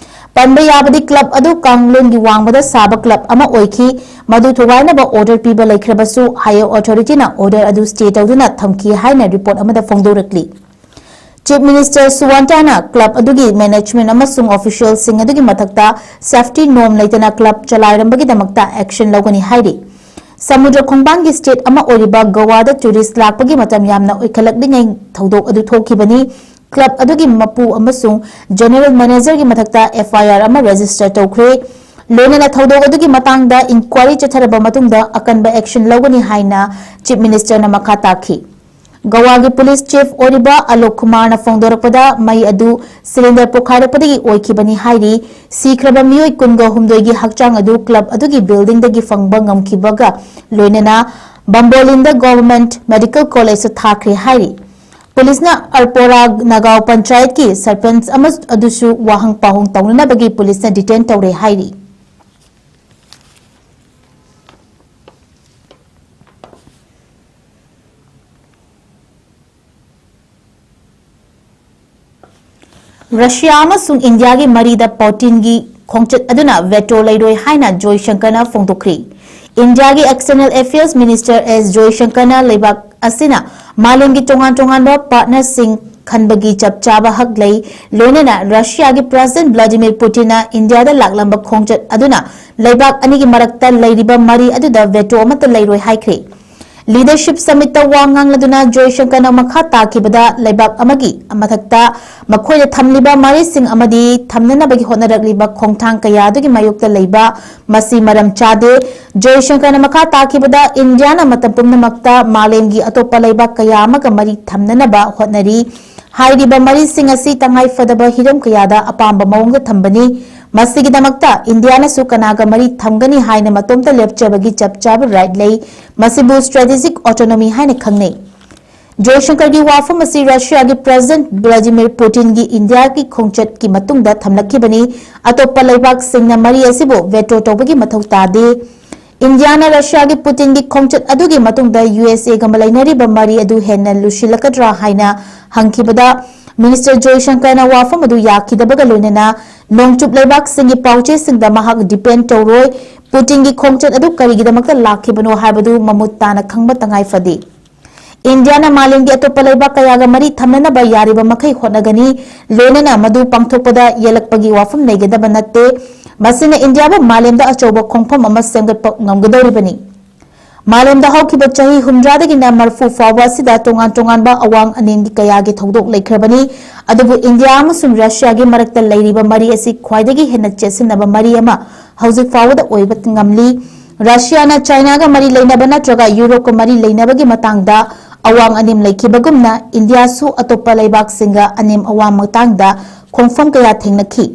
ꯄꯟꯕ ꯌꯥꯕꯗꯤ, ꯀ꯭ꯂꯕ ꯑꯗꯨ ꯀꯥꯡꯂꯣꯟꯒꯤ ꯋꯥꯡꯃꯗ ꯁꯥꯕ ꯀ꯭ꯂꯕ ꯑꯃ ꯑꯣꯏꯈꯤ꯫ ꯃꯗꯨ ꯊꯨꯒꯥꯏꯅꯕ ꯑꯣꯔꯗꯔ ꯄꯤꯕ ꯂꯩꯈ꯭ꯔꯕꯁꯨ, ꯍꯥꯌꯔ ꯑꯣꯊꯣꯔꯤꯇꯤꯅ ꯑꯣꯔꯗꯔ ꯑꯗꯨ ꯁ꯭ꯇꯦ ꯇꯧꯗꯨꯅ ꯊꯝꯈꯤ ꯍꯥꯏꯅ ꯔꯤꯄꯣꯔꯠ ꯑꯃꯗ ꯐꯣꯡꯗꯣꯔꯛꯂꯤ꯫ ꯆꯤꯐ ꯃꯤꯅꯤꯁꯇꯔ ꯁꯨꯋꯥꯟꯇꯥꯅ ꯀ꯭ꯂꯕ ꯑꯗꯨꯒꯤ ꯃꯦꯅꯦꯖꯃꯦꯟꯠ ꯑꯃꯁꯨꯡ ꯑꯣꯐꯤꯁꯤꯌꯦꯜꯁꯤꯡ ꯑꯗꯨꯒꯤ ꯃꯊꯛꯇ ꯁꯦꯐꯇꯤ ꯅꯣꯔꯝ ꯂꯩꯇꯅ ꯀ꯭ꯂꯕ ꯆꯂꯥꯏꯔꯝꯕꯒꯤꯗꯃꯛꯇ ꯑꯦꯛꯁꯟ ꯂꯧꯒꯅꯤ ꯍꯥꯏꯔꯤ꯫ ꯁꯃꯨꯗ꯭ꯔ ꯈꯣꯡꯕꯥꯟꯒꯤ ꯁ꯭ꯇꯦꯠ ꯑꯃ ꯑꯣꯏꯔꯤꯕ ꯒꯣꯋꯥꯗ ꯇꯨꯔꯤꯁ ꯂꯥꯛꯄꯒꯤ ꯃꯇꯝ ꯌꯥꯝꯅ ꯑꯣꯏꯈꯠꯂꯛꯂꯤꯉꯩ ꯊꯧꯗꯣꯛ ꯑꯗꯨ ꯊꯣꯛꯈꯤꯕꯅꯤ꯫ ꯀ꯭ꯂꯕ ꯑꯗꯨꯒꯤ ꯃꯄꯨ ꯑꯃꯁꯨꯡ ꯖꯦꯅꯔꯦꯜ ꯃꯦꯅꯦꯖꯔꯒꯤ ꯃꯊꯛꯇ ꯑꯦꯐ ꯑꯥꯏ ꯑꯥꯔ ꯑꯃ ꯔꯦꯖꯤꯁꯇꯔ ꯇꯧꯈ꯭ꯔꯦ꯫ ꯂꯣꯏꯅꯅ ꯊꯧꯗꯣꯛ ꯑꯗꯨꯒꯤ ꯃꯇꯥꯡꯗ ꯏꯟꯀ꯭ꯋꯥꯏꯔꯤ ꯆꯠꯊꯔꯕ ꯃꯇꯨꯡꯗ ꯑꯀꯟꯕ ꯑꯦꯛꯁꯟ ꯂꯧꯒꯅꯤ ꯍꯥꯏꯅ ꯆꯤꯐ ꯃꯤꯅꯤꯁꯇꯔꯅ ꯃꯈꯥ ꯇꯥꯈꯤ꯫ ꯒꯋꯥꯒꯤ ꯄꯨꯂꯤꯁ ꯆꯤꯐ ꯑꯣꯏꯔꯤꯕ ꯑꯂꯣꯛ ꯀꯨꯃꯥꯔꯅ ꯐꯣꯡꯗꯣꯔꯛꯄꯗ, ꯃꯩ ꯑꯗꯨ ꯁꯤꯂꯤꯟꯗꯔ ꯄꯣꯈꯥꯏꯔꯛꯄꯗꯒꯤ ꯑꯣꯏꯈꯤꯕꯅꯤ ꯍꯥꯏꯔꯤ꯫ ꯁꯤꯈ꯭ꯔꯕ ꯃꯤꯑꯣꯏ ꯀꯨꯟꯒ ꯍꯨꯝꯗꯣꯏꯒꯤ ꯍꯛꯆꯥꯡ ꯑꯗꯨ ꯀ꯭ꯂꯕ ꯑꯗꯨꯒꯤ ꯕꯤꯜꯗꯤꯡꯗꯒꯤ ꯐꯪꯕ ꯉꯝꯈꯤꯕꯒ ꯂꯣꯏꯅꯅ ꯕꯝꯕꯣꯂꯤꯟꯗ ꯒꯣꯚꯔꯟꯃꯦꯟꯠ ꯃꯦꯗꯤꯀꯦꯜ ꯀꯣꯂꯦꯖꯇ ꯊꯥꯈ꯭ꯔꯦ ꯍꯥꯏꯔꯤ꯫ ꯄꯨꯂꯤꯁꯅ ꯑꯜꯄꯣꯔꯥ ꯅꯥꯒꯥꯎ ꯄꯟꯆꯥꯌꯠꯀꯤ ꯁꯔꯄꯟꯆ ꯑꯃ ꯑꯗꯨꯁꯨ ꯋꯥꯍꯪ ꯄꯥꯎꯍꯪ ꯇꯧꯅꯅꯕꯒꯤ ꯄꯨꯂꯤꯁꯅ ꯗꯤꯇꯦꯟ ꯇꯧꯔꯦ ꯍꯥꯏꯔꯤ꯫ ꯔꯁꯤꯌꯥ ꯑꯃꯁꯨꯡ ꯏꯟꯗꯤꯌꯥꯒꯤ ꯃꯔꯤꯗ ꯄꯨꯇꯤꯟꯒꯤ ꯈꯣꯡꯆꯠ ꯑꯗꯨꯅ ꯚꯦꯇꯣ ꯂꯩꯔꯣꯏ ꯍꯥꯏꯅ ꯖꯣꯏꯁꯪꯀꯔꯅ ꯐꯣꯡꯗꯣꯛꯈ꯭ꯔꯤ꯫ ꯏꯟꯗꯤꯌꯥꯒꯤ ꯑꯦꯛꯁꯇꯔꯅꯦꯜ ꯑꯦꯐꯤꯌꯔꯁ ꯃꯤꯅꯤꯁꯇꯔ ꯑꯦꯁ ꯖꯣꯏꯁꯪꯀꯔꯅ ꯂꯩꯕꯥꯛ ꯑꯁꯤꯅ ꯃꯥꯂꯦꯝꯒꯤ ꯇꯣꯉꯥꯟ ꯇꯣꯉꯥꯟꯕ ꯄꯥꯔꯠꯅꯔꯁꯤꯡ ꯈꯟꯕꯒꯤ ꯆꯞ ꯆꯥꯕ ꯍꯛ ꯂꯩ, ꯂꯣꯏꯅꯅ ꯔꯁꯤꯌꯥꯒꯤ ꯄ꯭ꯔꯦꯁꯤꯗꯦꯟꯠ ꯚ꯭ꯂꯥꯗꯤꯃꯤꯔ ꯄꯨꯇꯤꯟꯅ ꯏꯟꯗꯤꯌꯥꯗ ꯂꯥꯛꯂꯝꯕ ꯈꯣꯡꯆꯠ ꯑꯗꯨꯅ ꯂꯩꯕꯥꯛ ꯑꯅꯤꯒꯤ ꯃꯔꯛꯇ ꯂꯩꯔꯤꯕ ꯃꯔꯤ ꯑꯗꯨꯗ ꯚꯦꯇꯣ ꯑꯃꯠꯇ ꯂꯩꯔꯣꯏ ꯍꯥꯏꯈ꯭ꯔꯦ꯫ ꯂꯤꯗꯔꯁꯤꯞ ꯁꯃꯤꯠꯇ ꯋꯥ ꯉꯥꯡꯂꯗꯨꯅ ꯖꯣꯏꯁꯪꯀꯔꯅ ꯃꯈꯥ ꯇꯥꯈꯤꯕꯗ, ꯂꯩꯕꯥꯛ ꯑꯃꯒꯤ ꯃꯊꯛꯇ ꯃꯈꯣꯏꯅ ꯊꯝꯂꯤꯕ ꯃꯔꯤꯁꯤꯡ ꯑꯃꯗꯤ ꯊꯝꯅꯅꯕꯒꯤ ꯍꯣꯠꯅꯔꯛꯂꯤꯕ ꯈꯣꯡꯊꯥꯡ ꯀꯌꯥ ꯑꯗꯨꯒꯤ ꯃꯥꯌꯣꯛꯇ ꯂꯩꯕ, ꯃꯁꯤ ꯃꯔꯝ ꯆꯥꯗꯦ꯫ ꯖꯣꯏꯁꯪꯀꯔꯅ ꯃꯈꯥ ꯇꯥꯈꯤꯕꯗ, ꯏꯟꯗꯤꯌꯥꯅ ꯃꯇꯝ ꯄꯨꯝꯅꯃꯛꯇ ꯃꯥꯂꯦꯝꯒꯤ ꯑꯇꯣꯞꯄ ꯂꯩꯕꯥꯛ ꯀꯌꯥ ꯑꯃꯒ ꯃꯔꯤ ꯊꯝꯅꯅꯕ ꯍꯣꯠꯅꯔꯤ꯫ ꯍꯥꯏꯔꯤꯕ ꯃꯔꯤꯁꯤꯡ ꯑꯁꯤ ꯇꯉꯥꯏ ꯐꯗꯕ ꯍꯤꯔꯝ ꯀꯌꯥꯗ ꯑꯄꯥꯝꯕ ꯃꯑꯣꯡꯗ ꯊꯝꯕꯅꯤ꯫ ꯃꯁꯤꯒꯤꯗꯃꯛꯇ ꯏꯟꯗꯤꯌꯥꯅꯁꯨ ꯀꯅꯥꯒ ꯃꯔꯤ ꯊꯝꯒꯅꯤ ꯍꯥꯏꯅ ꯃꯇꯣꯝꯇ ꯂꯦꯞꯆꯕꯒꯤ ꯆꯞ ꯆꯥꯕ ꯔꯥꯏꯠ ꯂꯩ꯫ ꯃꯁꯤꯕꯨ ꯁ꯭ꯇ꯭ꯔꯦꯇꯦꯖꯤꯛ ꯑꯣꯇꯣꯅꯣꯃꯤ ꯍꯥꯏꯅ ꯈꯪꯅꯩ꯫ ꯖꯣꯏꯁꯪꯀꯔꯒꯤ ꯋꯥꯐꯝ ꯑꯁꯤ ꯔꯁꯤꯌꯥꯒꯤ ꯄ꯭ꯔꯦꯁꯤꯗꯦꯟꯠ ꯚ꯭ꯂꯥꯗꯤꯃꯤꯔ ꯄꯨꯇꯤꯟꯒꯤ ꯏꯟꯗꯤꯌꯥꯒꯤ ꯈꯣꯡꯆꯠꯀꯤ ꯃꯇꯨꯡꯗ ꯊꯝꯂꯛꯈꯤꯕꯅꯤ꯫ ꯑꯇꯣꯞꯄ ꯂꯩꯕꯥꯛꯁꯤꯡꯅ ꯃꯔꯤ ꯑꯁꯤꯕꯨ ꯚꯦꯇꯣ ꯇꯧꯕꯒꯤ ꯃꯊꯧ ꯇꯥꯗꯦ꯫ ꯏꯟꯗꯤꯌꯥꯅ ꯔꯁꯤꯌꯥꯒꯤ ꯄꯨꯇꯤꯟꯒꯤ ꯈꯣꯡꯆꯠ ꯑꯗꯨꯒꯤ ꯃꯇꯨꯡꯗ ꯌꯨ ꯑꯦꯁ ꯑꯦꯒ ꯂꯩꯅꯔꯤꯕ ꯃꯔꯤ ꯑꯗꯨ ꯍꯦꯟꯅ ꯂꯨꯁꯤꯜꯂꯛꯀꯗ꯭ꯔꯥ ꯍꯥꯏꯅ ꯍꯪꯈꯤꯕꯗ, ꯃꯤꯅꯤꯁꯇꯔ ꯖꯣꯏꯁꯪꯀꯔꯅ ꯋꯥꯐꯝ ꯑꯗꯨ ꯌꯥꯈꯤꯗꯕꯒ ꯂꯣꯏꯅꯅ ꯅꯣꯡꯆꯨꯞ ꯂꯩꯕꯥꯛꯁꯤꯡꯒꯤ ꯄꯥꯎꯆꯦꯁꯤꯡꯗ ꯃꯍꯥꯛ ꯗꯤꯄꯦꯟ ꯇꯧꯔꯣꯏ꯫ ꯄꯨꯇꯤꯟꯒꯤ ꯈꯣꯡꯆꯠ ꯑꯗꯨ ꯀꯔꯤꯒꯤꯗꯃꯛꯇ ꯂꯥꯛꯈꯤꯕꯅꯣ ꯍꯥꯏꯕꯗꯨ ꯃꯃꯨꯠ ꯇꯥꯅ ꯈꯪꯕ ꯇꯉꯥꯏ ꯐꯗꯦ꯫ ꯏꯟꯗꯤꯌꯥꯅ ꯃꯥꯂꯦꯝꯒꯤ ꯑꯇꯣꯞꯄ ꯂꯩꯕꯥꯛ ꯀꯌꯥꯒ ꯃꯔꯤ ꯊꯝꯅꯅꯕ ꯌꯥꯔꯤꯕ ꯃꯈꯩ ꯍꯣꯠꯅꯒꯅꯤ, ꯂꯣꯏꯅꯅ ꯃꯗꯨ ꯄꯥꯡꯊꯣꯛꯄꯗ ꯌꯦꯜꯂꯛꯄꯒꯤ ꯋꯥꯐꯝ ꯂꯩꯒꯗꯕ ꯅꯠꯇꯦ꯫ ꯃꯁꯤꯅ ꯏꯟꯗꯤꯌꯥꯕꯨ ꯃꯥꯂꯦꯝꯗ ꯑꯆꯧꯕ ꯈꯣꯡꯐꯝ ꯑꯃ ꯁꯦꯝꯒꯠꯄ ꯉꯝꯒꯗꯧꯔꯤꯕꯅꯤ꯫ ꯃꯥꯂꯦꯝꯗ ꯍꯧꯈꯤꯕ ꯆꯍꯤ ꯍꯨꯝꯗ꯭ꯔꯥꯗꯒꯤꯅ ꯃꯔꯐꯨ ꯐꯥꯎꯕ ꯑꯁꯤꯗ ꯇꯣꯉꯥꯟ ꯇꯣꯉꯥꯟꯕ ꯑꯋꯥꯡ ꯑꯅꯦꯝꯒꯤ ꯀꯌꯥꯒꯤ ꯊꯧꯗꯣꯛ ꯂꯩꯈ꯭ꯔꯕꯅꯤ, ꯑꯗꯨꯕꯨ ꯏꯟꯗꯤꯌꯥ ꯑꯃꯁꯨꯡ ꯔꯁꯤꯌꯥꯒꯤ ꯃꯔꯛꯇ ꯂꯩꯔꯤꯕ ꯃꯔꯤ ꯑꯁꯤ ꯈ꯭ꯋꯥꯏꯗꯒꯤ ꯍꯦꯟꯅ ꯆꯦꯠꯁꯤꯟꯅꯕ ꯃꯔꯤ ꯑꯃ ꯍꯧꯖꯤꯛ ꯐꯥꯎꯕꯗ ꯑꯣꯏꯕ ꯉꯝꯂꯤ꯫ ꯔꯁꯤꯌꯥꯅ ꯆꯥꯏꯅꯥꯒ ꯃꯔꯤ ꯂꯩꯅꯕ ꯅꯠꯇ꯭ꯔꯒ ꯌꯨꯔꯣꯞꯀ ꯃꯔꯤ ꯂꯩꯅꯕꯒꯤ ꯃꯇꯥꯡꯗ ꯑꯋꯥꯡ ꯑꯅꯦꯝ ꯂꯩꯈꯤꯕꯒꯨꯝꯅ, ꯏꯟꯗꯤꯌꯥꯁꯨ ꯑꯇꯣꯞꯄ ꯂꯩꯕꯥꯛꯁꯤꯡꯒ ꯑꯅꯦꯝ ꯑꯋꯥꯡ ꯃꯇꯥꯡꯗ ꯈꯣꯡꯐꯝ ꯀꯌꯥ ꯊꯦꯡꯅꯈꯤ꯫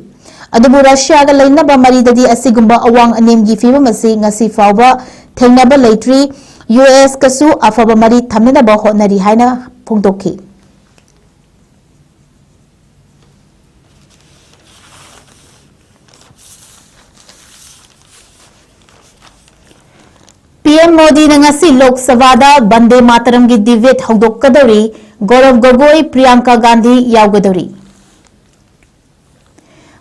ꯑꯗꯨꯕꯨ ꯔꯁꯤꯌꯥꯒ ꯂꯩꯅꯕ ꯃꯔꯤꯗꯗꯤ ꯑꯁꯤꯒꯨꯝꯕ ꯑꯋꯥꯡ ꯑꯅꯦꯝꯒꯤ ꯐꯤꯚꯝ ꯑꯁꯤ ꯉꯁꯤ ꯐꯥꯎꯕ ꯊꯦꯡꯅꯕ ꯂꯩꯇ꯭ꯔꯤ꯫ ꯌꯨ ꯑꯦꯁꯀꯁꯨ ꯑꯐꯕ ꯃꯔꯤ ꯊꯝꯅꯅꯕ ꯍꯣꯠꯅꯔꯤ ꯍꯥꯏꯅ ꯐꯣꯡꯗꯣꯛꯈꯤ꯫ ꯄꯤ ꯑꯦꯝ ꯃꯣꯗꯤꯅ ꯉꯁꯤ ꯂꯣꯛ ꯁꯚꯥꯗ ꯕꯟꯗꯦ ꯃꯥꯇꯔꯝꯒꯤ ꯗꯤꯕꯦꯠ ꯍꯧꯗꯣꯛꯀꯗꯧꯔꯤ꯫ ꯒꯧꯔꯕ ꯒꯣꯒꯣꯏ, ꯄ꯭ꯔꯤꯌꯥꯡꯀꯥ ꯒꯥꯟꯙꯤ ꯌꯥꯎꯒꯗꯧꯔꯤ꯫